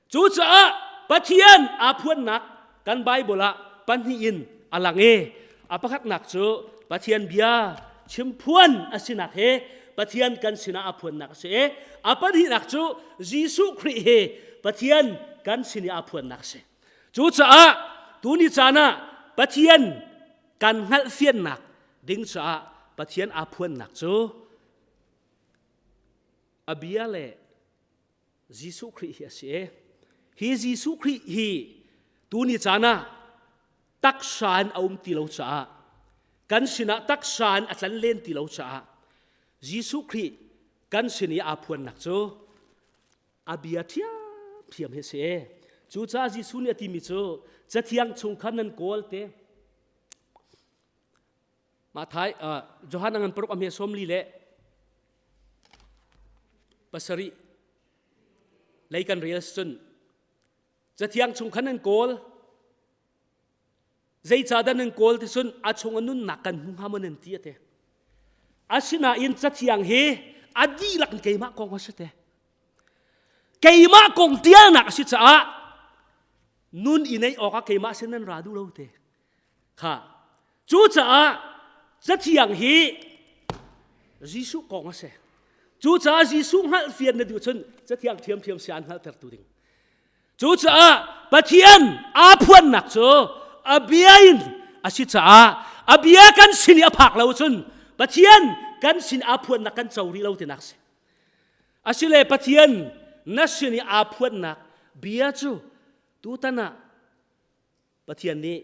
Cucaah Pathian aa phuannak kan Bible ah pahnih in a lang i a pakhatnak cu Pathian bia chimphuan a sinak he Pathian kan sinah a phuannak a si i a pahnihnak cu Jesuh Khrih he Pathian kan sin i aa phuannak a si. Cucaah tuni caan ah Pathian kan hngalhfiannak ding caah Pathian aa phuannak cu a bia le Jesuh Khrih hi a si. Hi Jesuh Khrih hi tuni caan ah taksa in a um ti lo caah kan sinah taksa in a tlan len ti lo caah Jesuh Khrih kan sin i aa phuannak cu a bia ṭhiamṭhiam hi a si. Cucaah Jesuh nih a timi cu Cathiang chung khan nan kawl te Mathai Johan a ngan paruk a hme 40 le pasarih lei kan rel cun cathiang chung khan an kawl zeicahdah nan kawl ti cun a chung a nunnak kan hmu hnga maw nan ti ate asinain cathiang hi a dihlak in keimah kong a si te keimah kong tialnak a si caah nun i neih awkah keimah sin nan ra duh lo te kha. Cucaah Cathiang hi Jesuh kong a si. Cucaah Jesuh hngalhfian na duh cun Cathiang ṭhiamṭhiam si aan hngalhtertu ding. Cucaah Pathian aa phuannak cu a bia in a si caah a bia kan sin i a phak lo cun Pathian kan sin aa phuannak kan co rih lo tinak si. Asile Pathian na sin i aa phuannak bia cu tutan ah Pathian nih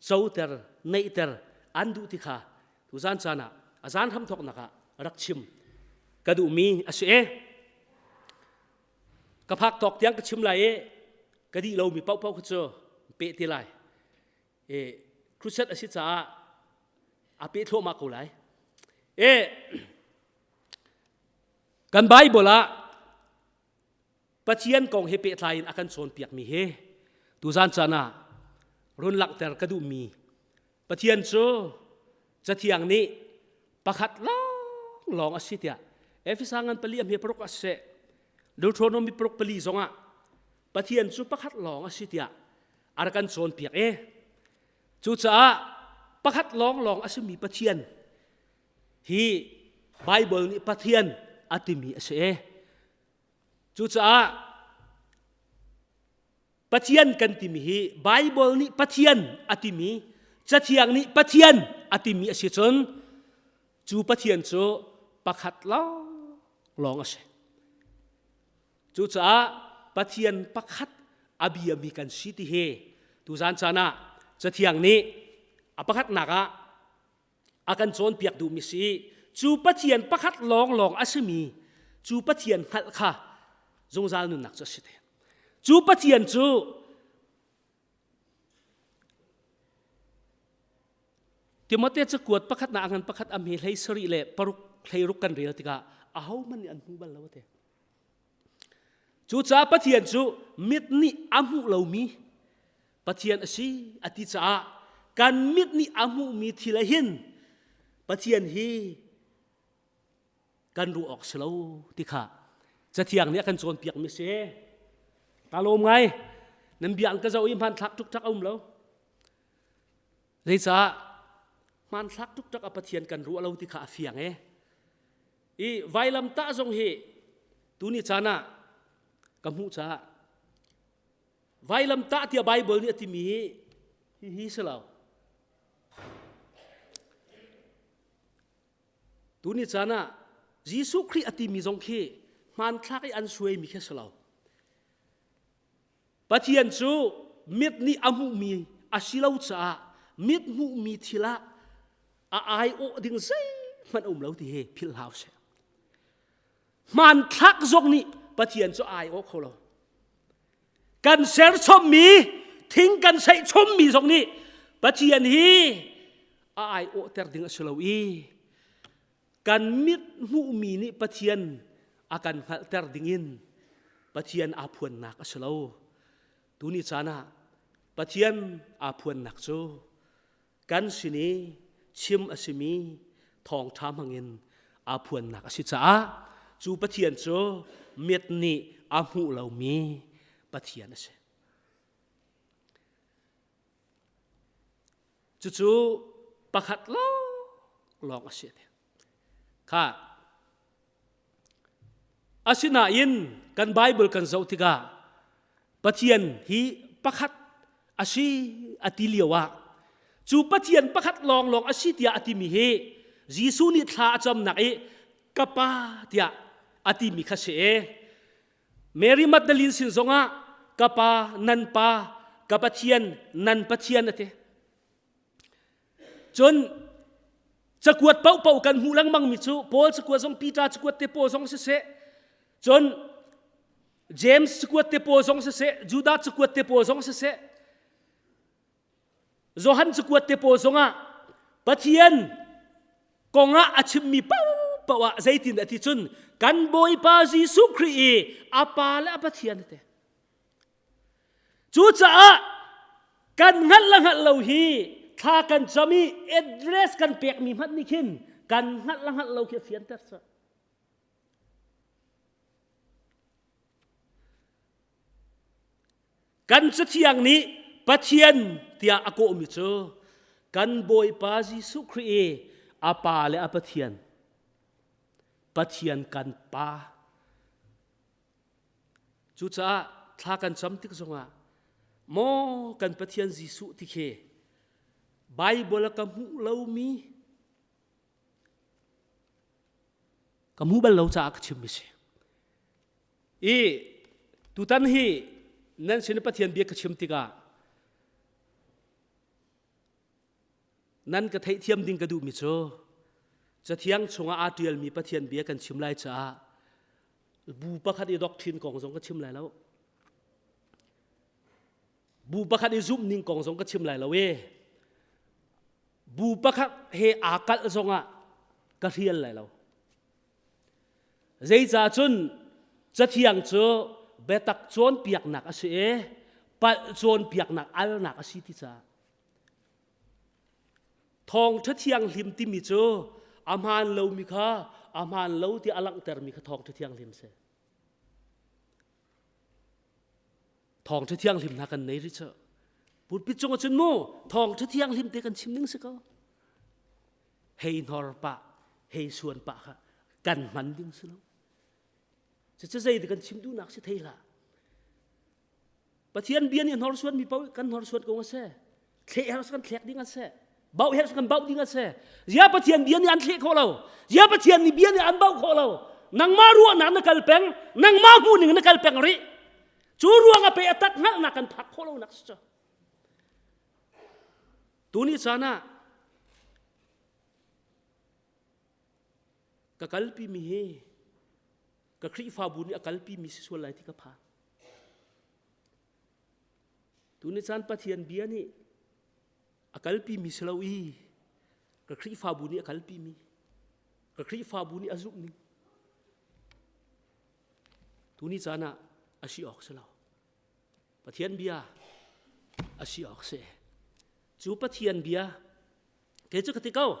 coter, neihter an duh ti kha tuzan caan ah a zan hramthawknak ah rak chim ka duhmi a si e. Ka phak tawk tiang ka chim lai i ka dih lomi paohpaoh kha cu peh te lai. E, crusade a si caah a peh thluahmah ko lai. E, kan Bible ah Pathian kong he pehtlai in a kan cawnpiakmi hi tuzan caan ah run langhter ka duhmi Pathian cu Cathiang nih pakhat lawnglawng a si tiah Efesa ngan pali a hme paruk ah siseh Deuteronomy paruk pali zongah Pathian cu pakhat lawng a si tiah a rak kan cawnpiak i cucaah pakhat lawnglawng a simi Pathian hi Bible nih Pathian a timi a si i Cucaah Pathian kan timi hi Bible nih Pathian a timi, Cathiang nih Pathian a timi a si cun cu Pathian cu pakhat lawnglawng a si. Cucaah Pathian pakhat a biami kan si ti hi tuzan caan ah Cathiang nih a pakhatnak ah a kan cawnpiak duhmi si cu Pathian pakhat lawnglawng a simi cu Pathian hngalh kha zungzal nunnak cu a si te. Cu Pathian cu Timote cakuat pakhat na angan pakhat am hi hlei sarih le paruk hleiruk kan rel tikah ahohmanh nih an hmu bal lo te. Cucaah Pathian cu mit nih a hmuh lomi Pathian a si a ti caah kan mit nih a hmuhmi thil ah hin Pathian hi kan ruah awk si lo ti kha Cathiang nih a kan cawnpiakmi si. Ka lawm ngai. Nan bia an ka zoh i hmanthlak ṭukṭak a um lo. Zeicah hmanthlak ṭukṭak a Pathian kan ruah lo ti kha a fiang e. I vailamtah zong hi tuni caan ah ka hmuh caah Vailamtah tiah Baibal nih a timi hi hihi si lo. Tuni caan ah Jesuh Khrih a timi zong khi hmanthlak i an suaimi khi si lo. Pathian cu mit nih a hmuhmi a si lo caah mit hmuhmi thil ah a aiawh ding zeihmanh a um lo ti hi philh hau seh. Hmanthlak zong nih Pathian cu ai awh kho lo. Kan serchommi thing kan seihchommi zong nih Pathian hi a ai awhter ding a si lo i kan mit hmuhmi nih Pathian a kan hngalhter dingin Pathian aa phuannak a si lo. Tuni caan ah Pathian aa phuannak cu kan sin i chim a simi thawngṭha hmangin aa phuannak a si caah cu Pathian cu mit nih a hmuh lomi Pathian a si. Cucu pakhat lawnglawng a si. Kha Asinain kan Bible kan zoh tikah Pathian hi pakhat a si a ti lio ah cu Pathian pakhat lawnglawng a si tiah a timi hi Jesuh nih thla a camnak i ka pa tiah a timi kha si e. Mary Magdalene sin zongah ka pa nan pa ka Pathian nan Pathian a ti. Cun cakuat paohpaoh kan hmuh lengmangmi cu Paul cakuat zong Peter cakuat te pawl zong siseh cun James cakuat te pawl zong siseh Judah cakuat te pawl zong siseh Johan cakuat te pawl zongah Pathian kongah a chimmi paohpaoh ah zeitin a ti cun kan Bawipa Jesuh Khrih i a Pa le a Pathian a ti. Cucaah kan hngalh le hngalh lo hi thla kan cam i address kan pekmi hmanh nih khin kan hngalh le hngalh lo khi a fianter cu. Kan Cathiang nih Pathian tiah a kawhmi cu. Kan Bawipa Jesuh Khrih i a Pa le a Pathian, Pathian kan Pa. Cucaah thla kan cam tik zongah maw kan Pathian Jesuh ti khi Bible a ka hmuh lomi ka hmu bal lo caah ka chimmi si. I tutan hi nan sin Pathian bia ka chim tikah nan ka theihthiam ding ka duhmi cu Cathiang chungah aa ṭialmi Pathian bia kan chim lai caah bu pakhat i doctrine kong zong ka chim lai lo. Bu pakhat i zumhning kong zong ka chim lai lo i bu pakhat he aa kalh zongah ka hrial lai lo. Zeicah cun Cathiang cu biatak cawnpiaknak a si i palh cawnpiaknak alnak a si ti caah. Thawngṭha thianghlim timi cu a hmaan lomi kha a hmaan lo ti a langhtermi kha thawngṭha thianghlim a si. Thawngṭha thianghlim hna kan nei rih cu. Pulpit cung ahcun mu thawngṭha thianghlim te kan chim ning si ko. Hei hnor pah, hei suan pah kha kan hman ding si lo. Cucu zei kan chim duhnak si thei hlah. Pathian bia nih hnorsuan mi paoh kan hnorsuan ko a si. Thleh her kan thlek ding a si. Bauh her kan bauh ding a si. Zia Pathian bia nih an thleh khawh lo. Zia Pathian nih bia nih an bauh khawh lo. Nangmah ruahnak na kal peng, nangmah hmuh ning na kal peng rih. Cu ruang a pe a tak hngalhnak kan phak khawh lo nak si cu. Tuni caan ah ka kalpi mi hi ka Khrihfabu nih a kalpi mi si sual lai ti ka phan. Tuni caan Pathian bia nih a kalpi mi si lo i ka Khrihfabu nih a kalpi mi ka Khrihfabu nih a zumh ning tuni caan ah a si awk si lo Pathian bia a si awk si cu Pathian bia kei cu ka ti ko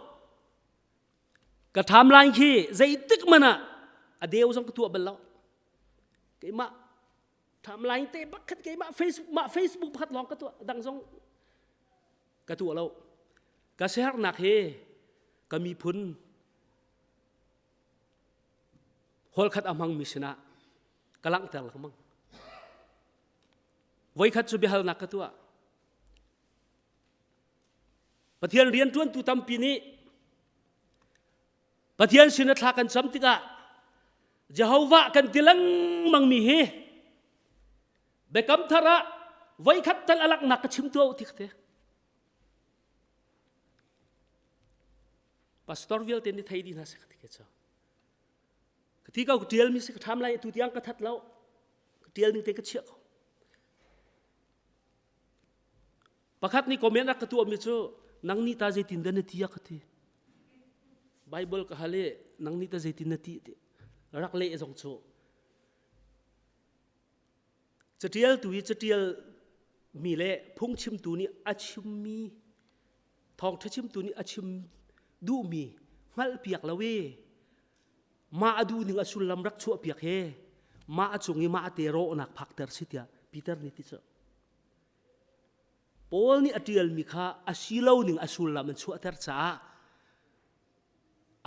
ka timeline khi zeitik man ah a deu zong ka tuah bal lo keimah timeline te pakhat keimah Facebook mah Facebook pakhat lawng ka tuah dang zong ka tuah lo ka siaherhnak hi ka miphun holkhat a hmangmi sinah ka langhter lengmang voikhat cu biahalnak ka tuah Pathian rianṭuantu tampi nih Pathian sin a thla kan cam tikah Jehovah kan ti lengmang mi hi Biakam thar ah voikhat tal a laknak ka chim tuah ti ka Pastor vialte nih thei dih hna seh ka ti ke cu. Ka ti ko ka ṭial mi si ka ṭham lai tu tiang ka that lo. Ka ṭial ning te ka chiah ko. Pakhat nih comment rak ka tuahmi cu nang nih ta zeitin dah na ti a ka ti. Bible ka hal i nang nih ta zeitin na ti ti. Rak leh zong cu. Catialtu i catial mi le phungchimtu nih a chimmi thawngṭha chimtu nih a chim duhmi hngalhpiak lo i mah a duhning a sullam rak chuahpiak he mah a cung i mah te rawhnak phakter si tiah Peter nih ti cu. Paul nih a ṭialmi kha a si lo ning a sullam an chuahter caah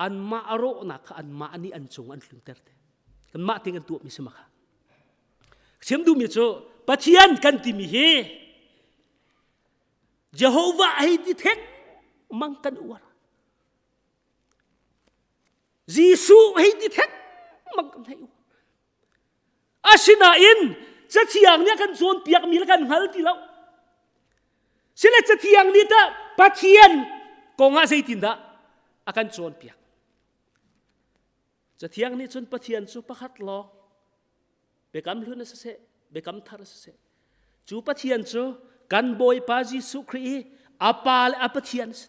anmah a rawhnak kha anmah nih an cung an tlunter te. Kanmah ting an tuahmi si ma kha. Chim duhmi cu Pathian kan timi hi Jehovah hei ti thek mang kan uar. Jesuh hei ti thek mang kan hei uar. Asinain Cathiang nih a kan cawnpiakmi le kan hngal ti lo. Sile Cathiang nih tah Pathian kong ah zeitindah a kan cawnpiak? Cathiang nih cun Pathian cu pakhat lawng biakam hlun a siseh, biakam thar a siseh. Cu Pathian cu kan Bawipa Jesuh Khrih i a Pa le a Pathian a si.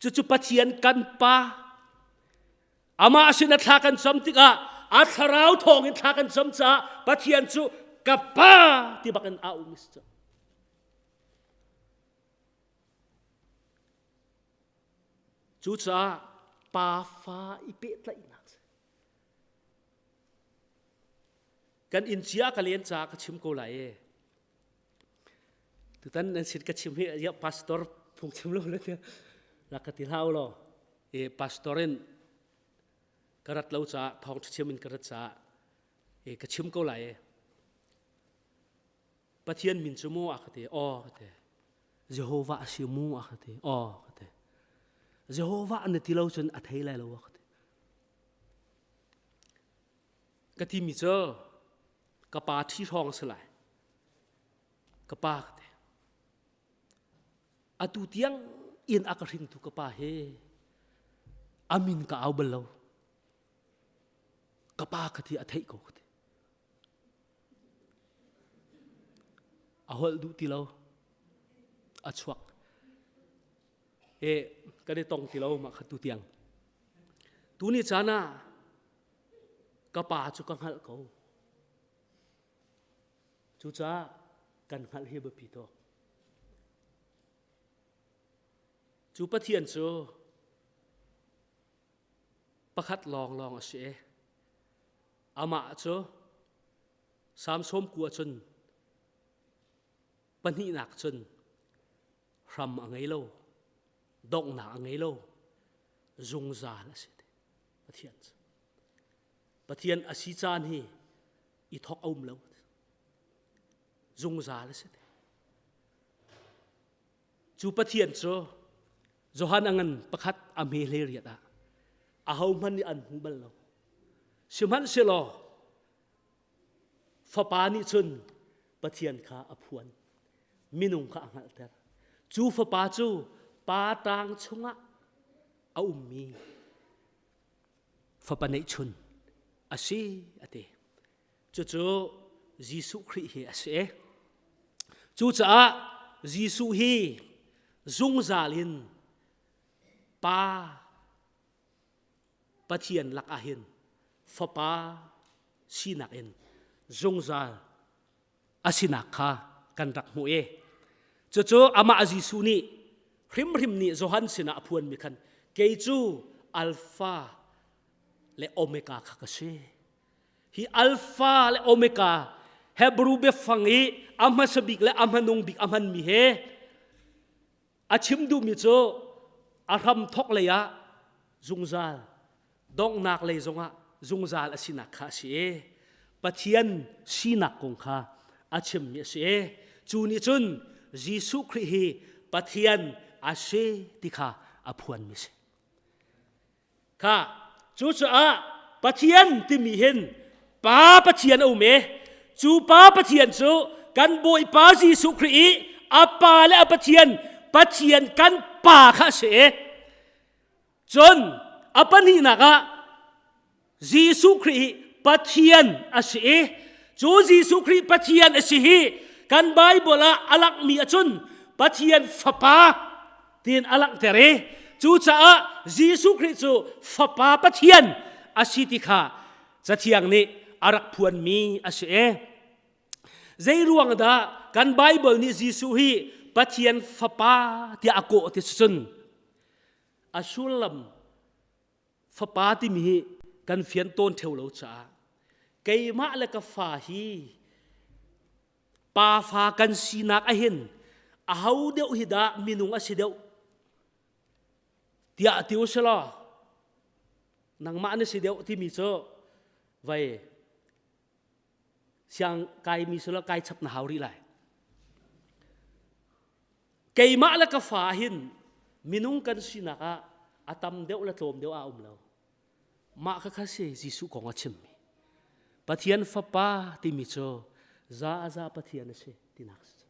Cucu Pathian kan Pa amah sin a thla kan cam tikah a thlarau thawng in thla kan cam caah Pathian cu ka Pa ti bak in a um si cu. Cucaah pa fa i pehtlaihnak si. Kan inn cia ka len caah ka chim ko lai e. Tutan nan sin ka chim hi pastor. Phungchim lo le tiah rak ka ti hlah u law e pastor in ka rat lo caah thawngṭha chim in ka rat caah e ka chim ko lai e. Pathian min cu mu a ka ti aw ka ti. Jehovah a si mu a ka ti aw ka ti. Jehovah na ti lo cun a thei lai lo a ka ti. Ka timi cu ka pa ṭhi hrawng a si lai. Ka pa ka ti. Atu tiang in a ka hringtu ka pa he a min ka au bal lo. Ka pa ka ti a theih ko ka ti. A holh duh ti lo. A chuak. E kan i tong ti lo mah kha tu tiang. Tuni caan ah ka pa cu ka hngalh ko. Cucaah kan hngalh hi biapi tuk. Cu Pathian cu pakhat lawnglawng a si i amah cu Samsom kua cun pahnihnak cun hram a ngei lo, donghnak a ngei lo, zungzal a si. Pathian cu. Pathian a si caan hi i thawk a um lo. Zungzal a si. Cu Pathian cu Johan a ngan pakhat a hme hle riat ah ahohmanh nih an hmu bal lo. Sihmanhsehlaw Fapa nih cun Pathian kha a phuan. Minung kha a hngalhter. Cu fapa cu pa tang chungah a ummi fapa neihchun a si a ti. Cucu Jesuh Khrih hi a si. Cucaah Jesuh hi zungzal in Pa Pathian lak ah hin Fapa sinak in zungzal a sinak kha kan rak hmuh i cucu amah Jesuh nih hrimhrim nih Johan sinah a phuanmi khan kei cu Alpha le Omega kha ka si. Hi Alpha le Omega Hebrew biafang i a hmasa bik le a hmanung bik a hmanmi he A chim duhmi cu a hram thawk lei ah zungzal, donghnak lei zongah zungzal a sinak kha a si i Pathian sinak kong kha a chimmi a si i cu nih cun Jesuh Khrih hi Pathian a si ti kha a phuanmi a si. Kha cucaah Pathian timi hin Pa Pathian a um i cu Pa Pathian cu kan Bawipa Jesuh Khrih i a Pa le a Pathian Pathian kan Pa kha a si i cun a pahnihnak ah Jesuh Khrih hi Pathian a si i cu Jesuh Khrih Pathian a si hi kan Bible ah a langhmi ahcun Pathian Fapa tiin a langhter i cucaah Jesuh Khrih cu Fapa Pathian a si ti kha Cathiang nih a rak phuanmi a si i zei ruang dah kan Bible nih Jesuh hi Pathian Fapa tiah a kawh ti cun a sullam Fapa timi hi kan fian tawn theo lo caah keimah le ka fa hi pa fa kan sinak ahin aho deuh hi dah minung a si deuh tiah ti u selaw nangmah na si deuh timi cu vai siang kaimi selaw kai chap na hau rih lai Keimah le ka fa hin minung kan sinak ah a tam deuh le tlawm deuh a um lo. Mah kha kha si Jesuh kong a chimmi. Pathian Fapa timi cu za a za Pathian a si tinak si.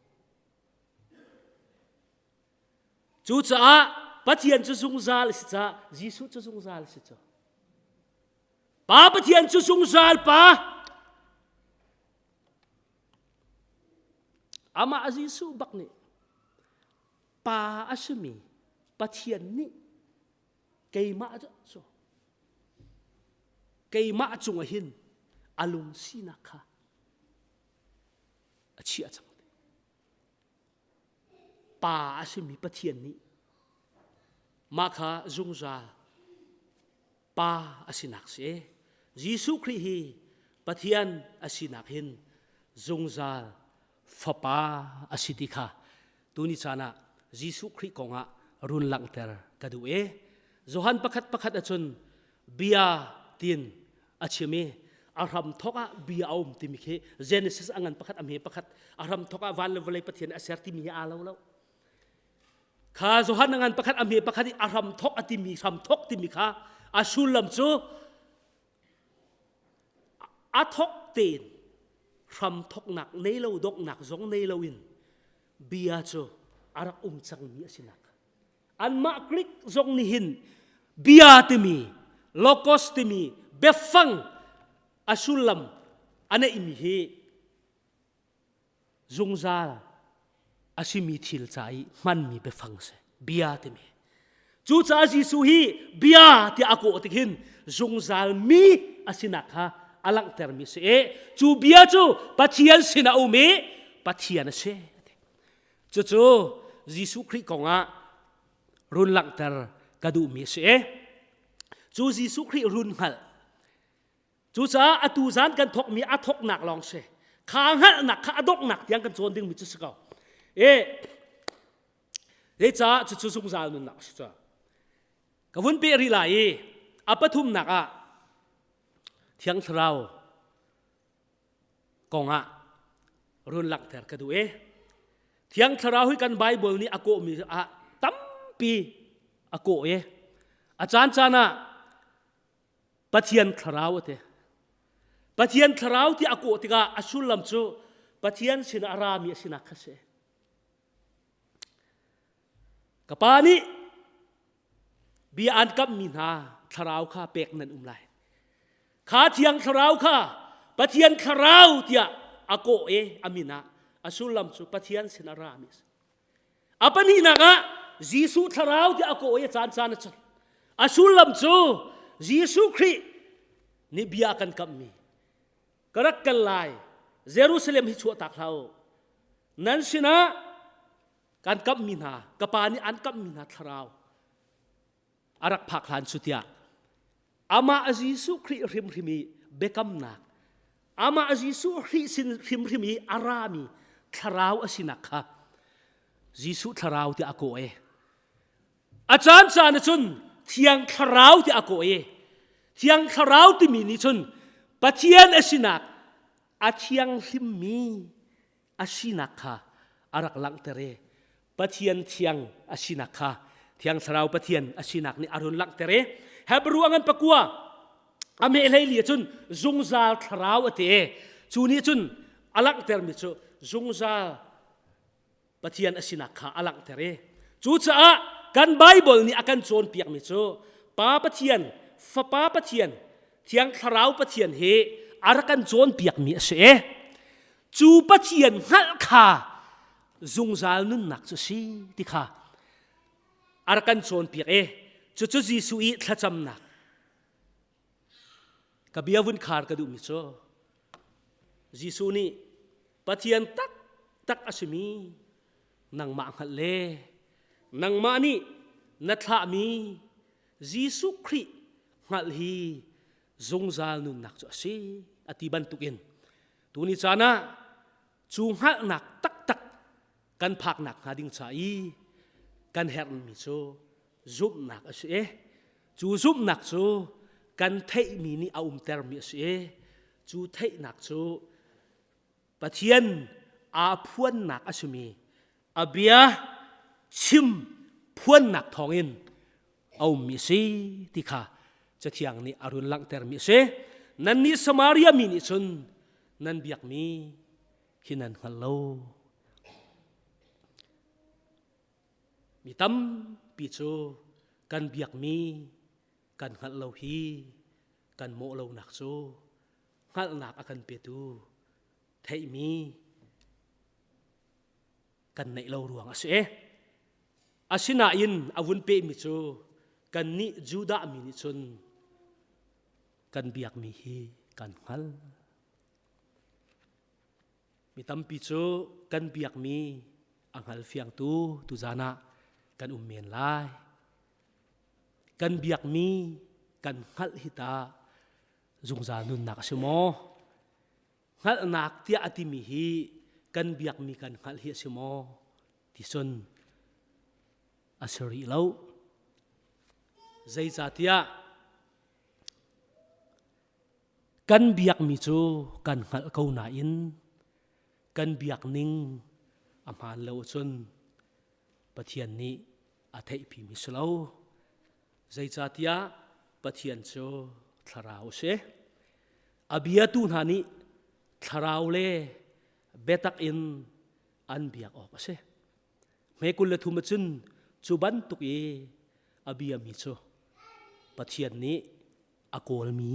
Cucaah Pathian cu zungzal a si caah Jesuh cu zungzal a si cu. Pa Pathian cu zungzal Pa Amah Jesuh bak nih pa a simi Pathian nih keimah cu keimah cungah hin a lung sinak kha a chiah cang. Pa a simi Pathian nih mah kha zungzal Pa a sinak si. Jesuh Khrih hi Pathian a sinak hin zungzal Fapa a si ti kha tuni caan ah Jesuh Khrih kongah run langhter ka duh e. Johan pakhat pakhat ahcun bia tin a chim i a hram thok ah bia a um timi khi Genesis a ngan pakhat a hme pakhat a hram thok ah van le vawlei Pathian a ser timi hi aa lo lo. Kha Johan a ngan pakhat a hme pakhat i a hram thok a timi hram thok timi kha a sullam cu a thok tein hram thoknak nei lo donghnak zong nei loin bia cu a rak um cangmi a sinak. Anmah Greek zong nih hin bia timi logos timi biafang a sullam a neihmi hi zungzal a simi thil ca i hmanmi biafang si bia timi cucaah Jesuh hi bia tiah a kawh tik hin zungzal mi a sinak kha a langhtermi si i cu bia cu Pathian sin a um i Pathian a si cucu Jesuh Khrih kongah run langhter ka duhmi a si i cu Jesuh Khrih run hngalh Cucaah atu zan kan thawkmi a thawknak lawng si. Kha hngalhnak kha a donghnak tiang kan cawn dingmi cu si ko. E zeicah cucu zungzal nunnak a si cu. Ka vun peh rih lai i a pathumnak ah Thiang Thlarau kongah run langhter ka duh e. Thiang Thlarau hi kan Bible nih a kawhmi ah tampi a kawh e. A caan caan ah Pathian thlarau a ti. Pathian thlarau ti a kawh tikah a sullam cu Pathian sin a rami a sinak kha si. Ka pa nih bia an kamhmi hna thlarau kha pek nan um lai. Kha thiang thlarau kha Pathian thlarau tiah a kawh i a min ah a sullam cu Pathian sin a rami a si. A pahnihnak ah Jesuh thlarau tiah a kawh i a caan caan a cang. A sullam cu Jesuh Khrih nih bia a kan kamhmi ka rak kal lai Jerusalem hi chuahtak hlah u. Nan sinah kan kamhmi hna ka pa nih an kamhmi hna thlarau a rak phak hlan cu tiah amah Jesuh Khrih hrimhrim i biakamnak amah Jesuh Khrih sin hrimhrim i a rami thlarau a sinak kha Jesuh thlarau tiah a kawh i a caan caan ah cun thiang thlarau tiah a kawh i thiang thlarau timi nih cun Pathian a sinak a thianghlimmi a sinak kha a rak langhter i Pathian thiang a sinak kha Thiang Thlarau Pathian a sinak nih a run langhter i Hebrew a ngan pakua a meh hlei li cun zungzal thlarau a ti cu nih cun a langhtermi cu zungzal Pathian a sinak kha a langhter i cucaah kan Bible nih a kan cawnpiakmi cu Pa Pathian Fapa Pathian Thiang Thlarau Pathian hi a rak kan cawnpiakmi a si i cu Pathian hngalh kha zungzal nunnak cu si ti kha a rak kan cawnpiak i cucu Jesuh i thlacamnak ka bia vun khar ka duhmi cu Jesuh nih Pathian taktak a simi nangmah hngalh le nangmah nih na thlahmi Jesuh Khrih hngalh hi zungzal nunnak cu a si a ti bantukin tuni caan ah cu hngalhnak taktak kan phaknak hnga ding ca i kan herhmi cu zumhnak a si i cu zumhnak cu kan theihmi nih a umtermi a si i cu theihnak cu Pathian aa phuannak a simi a bia chim phuannak thawngin a ummi a si ti kha Cathiang nih a run langhtermi a si. Nannih Samaria mi nih cun nan biakmi hi nan hngal lo. Mi tampi cu kan biakmi kan hngalh lo hi kan mawh lonak cu hngalhnak a kan petu theihmi kan neih lo ruang a si. Asinain a vun pehmi cu kannih Judah mi nih cun kan biakmi hi kan hngal. Mi tampi cu kan biakmi a hngal fiangtu tuzan ah kan um men lai. Kan biakmi kan hngalh hi ta zungzal nunnak a si maw? Hngalhnak tiah a timi hi kan biakmi kan hngalh hi a si maw? Ti cun. a si rih lo. Zeicahtiah kan biakmi cu kan hngalh ko nain kan biak ning a hmaan lo ahcun Pathian nih a theihpimi si lo. Zeicahtiah Pathian cu thlarau a si. A biatu hna nih thlarau le biatak in an biak awk a si. Hme 23 ahcun cu bantuk i a biami cu Pathian nih a kawlmi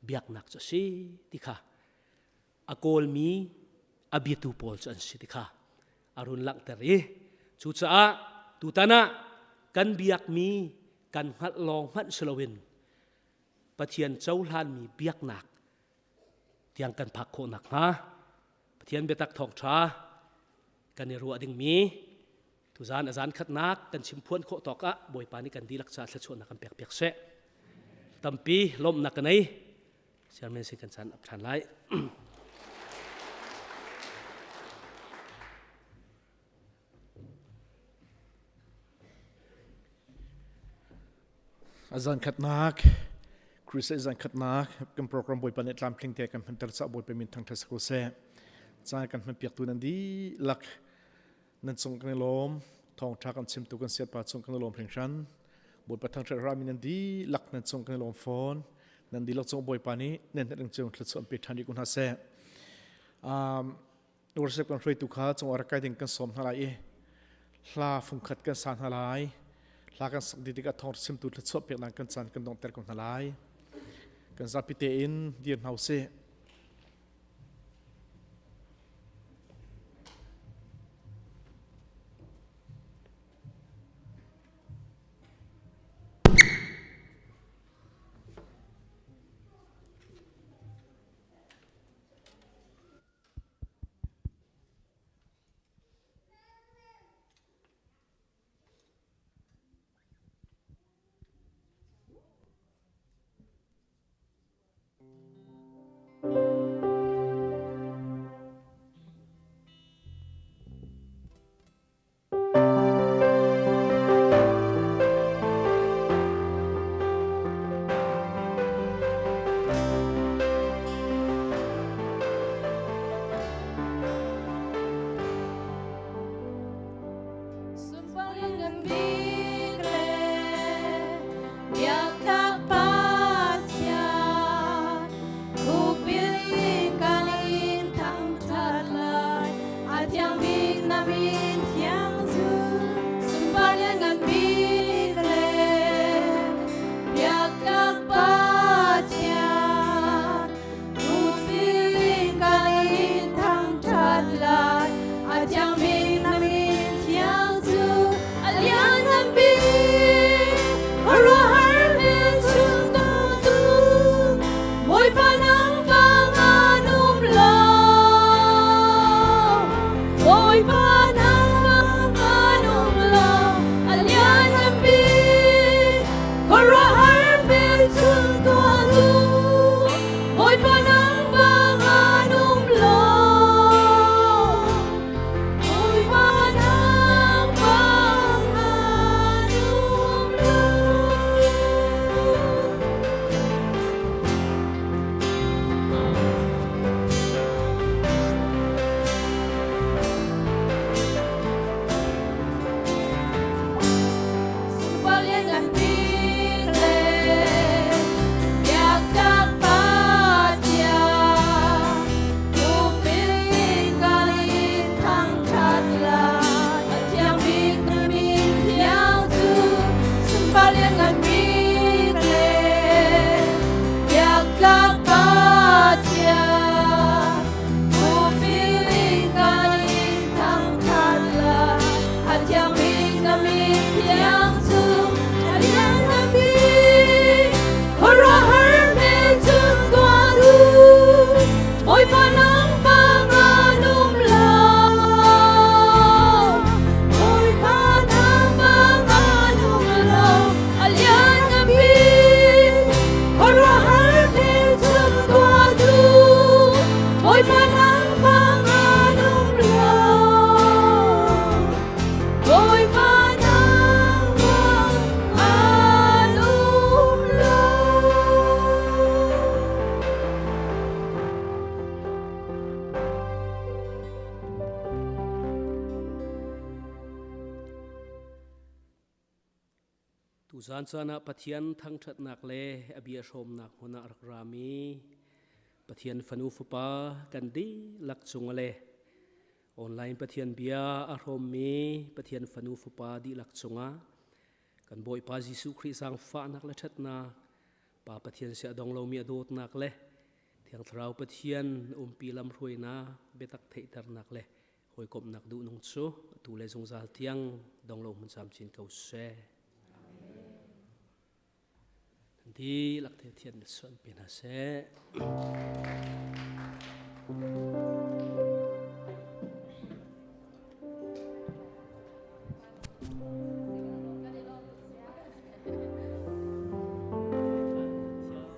biaknak cu a si ti kha a kawlmi a biatu pawl cu an si ti kha a run langhter i cucaah tutan ah kan biakmi kan hngalh lawng hmanh si loin Pathian cohlanmi biaknak tiang kan phak khawh nakhnga Pathian biatak thawngṭha kan i ruah dingmi tuzan a zan khatnak kan chim phuan khawh tawk ah Bawipa nih kan dihlak ca thluachuahnak kan pek piak seh. Tampi lawmhnak ka nei. Chairman sin kan caan ap ṭhan lai. A zan khatnak Crusade zan khatnak kan program Bawipa nih tlamtling te kan hmanter ca Bawipa min thangṭhat si ko seh. Caan kan hman piaktu nan dihlak nan cung kan i lawm. Thawngṭha kan chimtu kan siapa cung kan i lawm hringhran. Bawipa thangṭhat rami nan dihlak nan cung kan i lawm fawn. Nan dihlak cung Bawipa nih nan hnet cung thluachuah an pe ṭhan rih ko hna seh. Um, Worship kan hruaitu kha cung ah rak kai ding kan sawm hna lai i hla fungkhat kan sa hna lai. Hla kan sak dih tikah thawng chimtu thluachuah peknak kan caan kan donghter ko hna lai. Kan zapi tein dir hna usih. Tuzaan caan ah Pathian thangṭhatnak le a bia hrawmnak hmun ah rak rami Pathian fanu fapa kan dihlak cung le online Pathian bia a hrawmmi Pathian fanu fapa dihlak cungah kan Bawipa Jesuh Khrih zaangfahnak le ṭhatnak Pa Pathian sia dong lomi a dawtnak le Thiang Thlarau Pathian umpi lamhruainak biatak theihternak le hawikomhnak duhnung cu atu le zungzal tiang dong lo hmun camcin ko seh. Dihlak te thian na suan pe hna seh.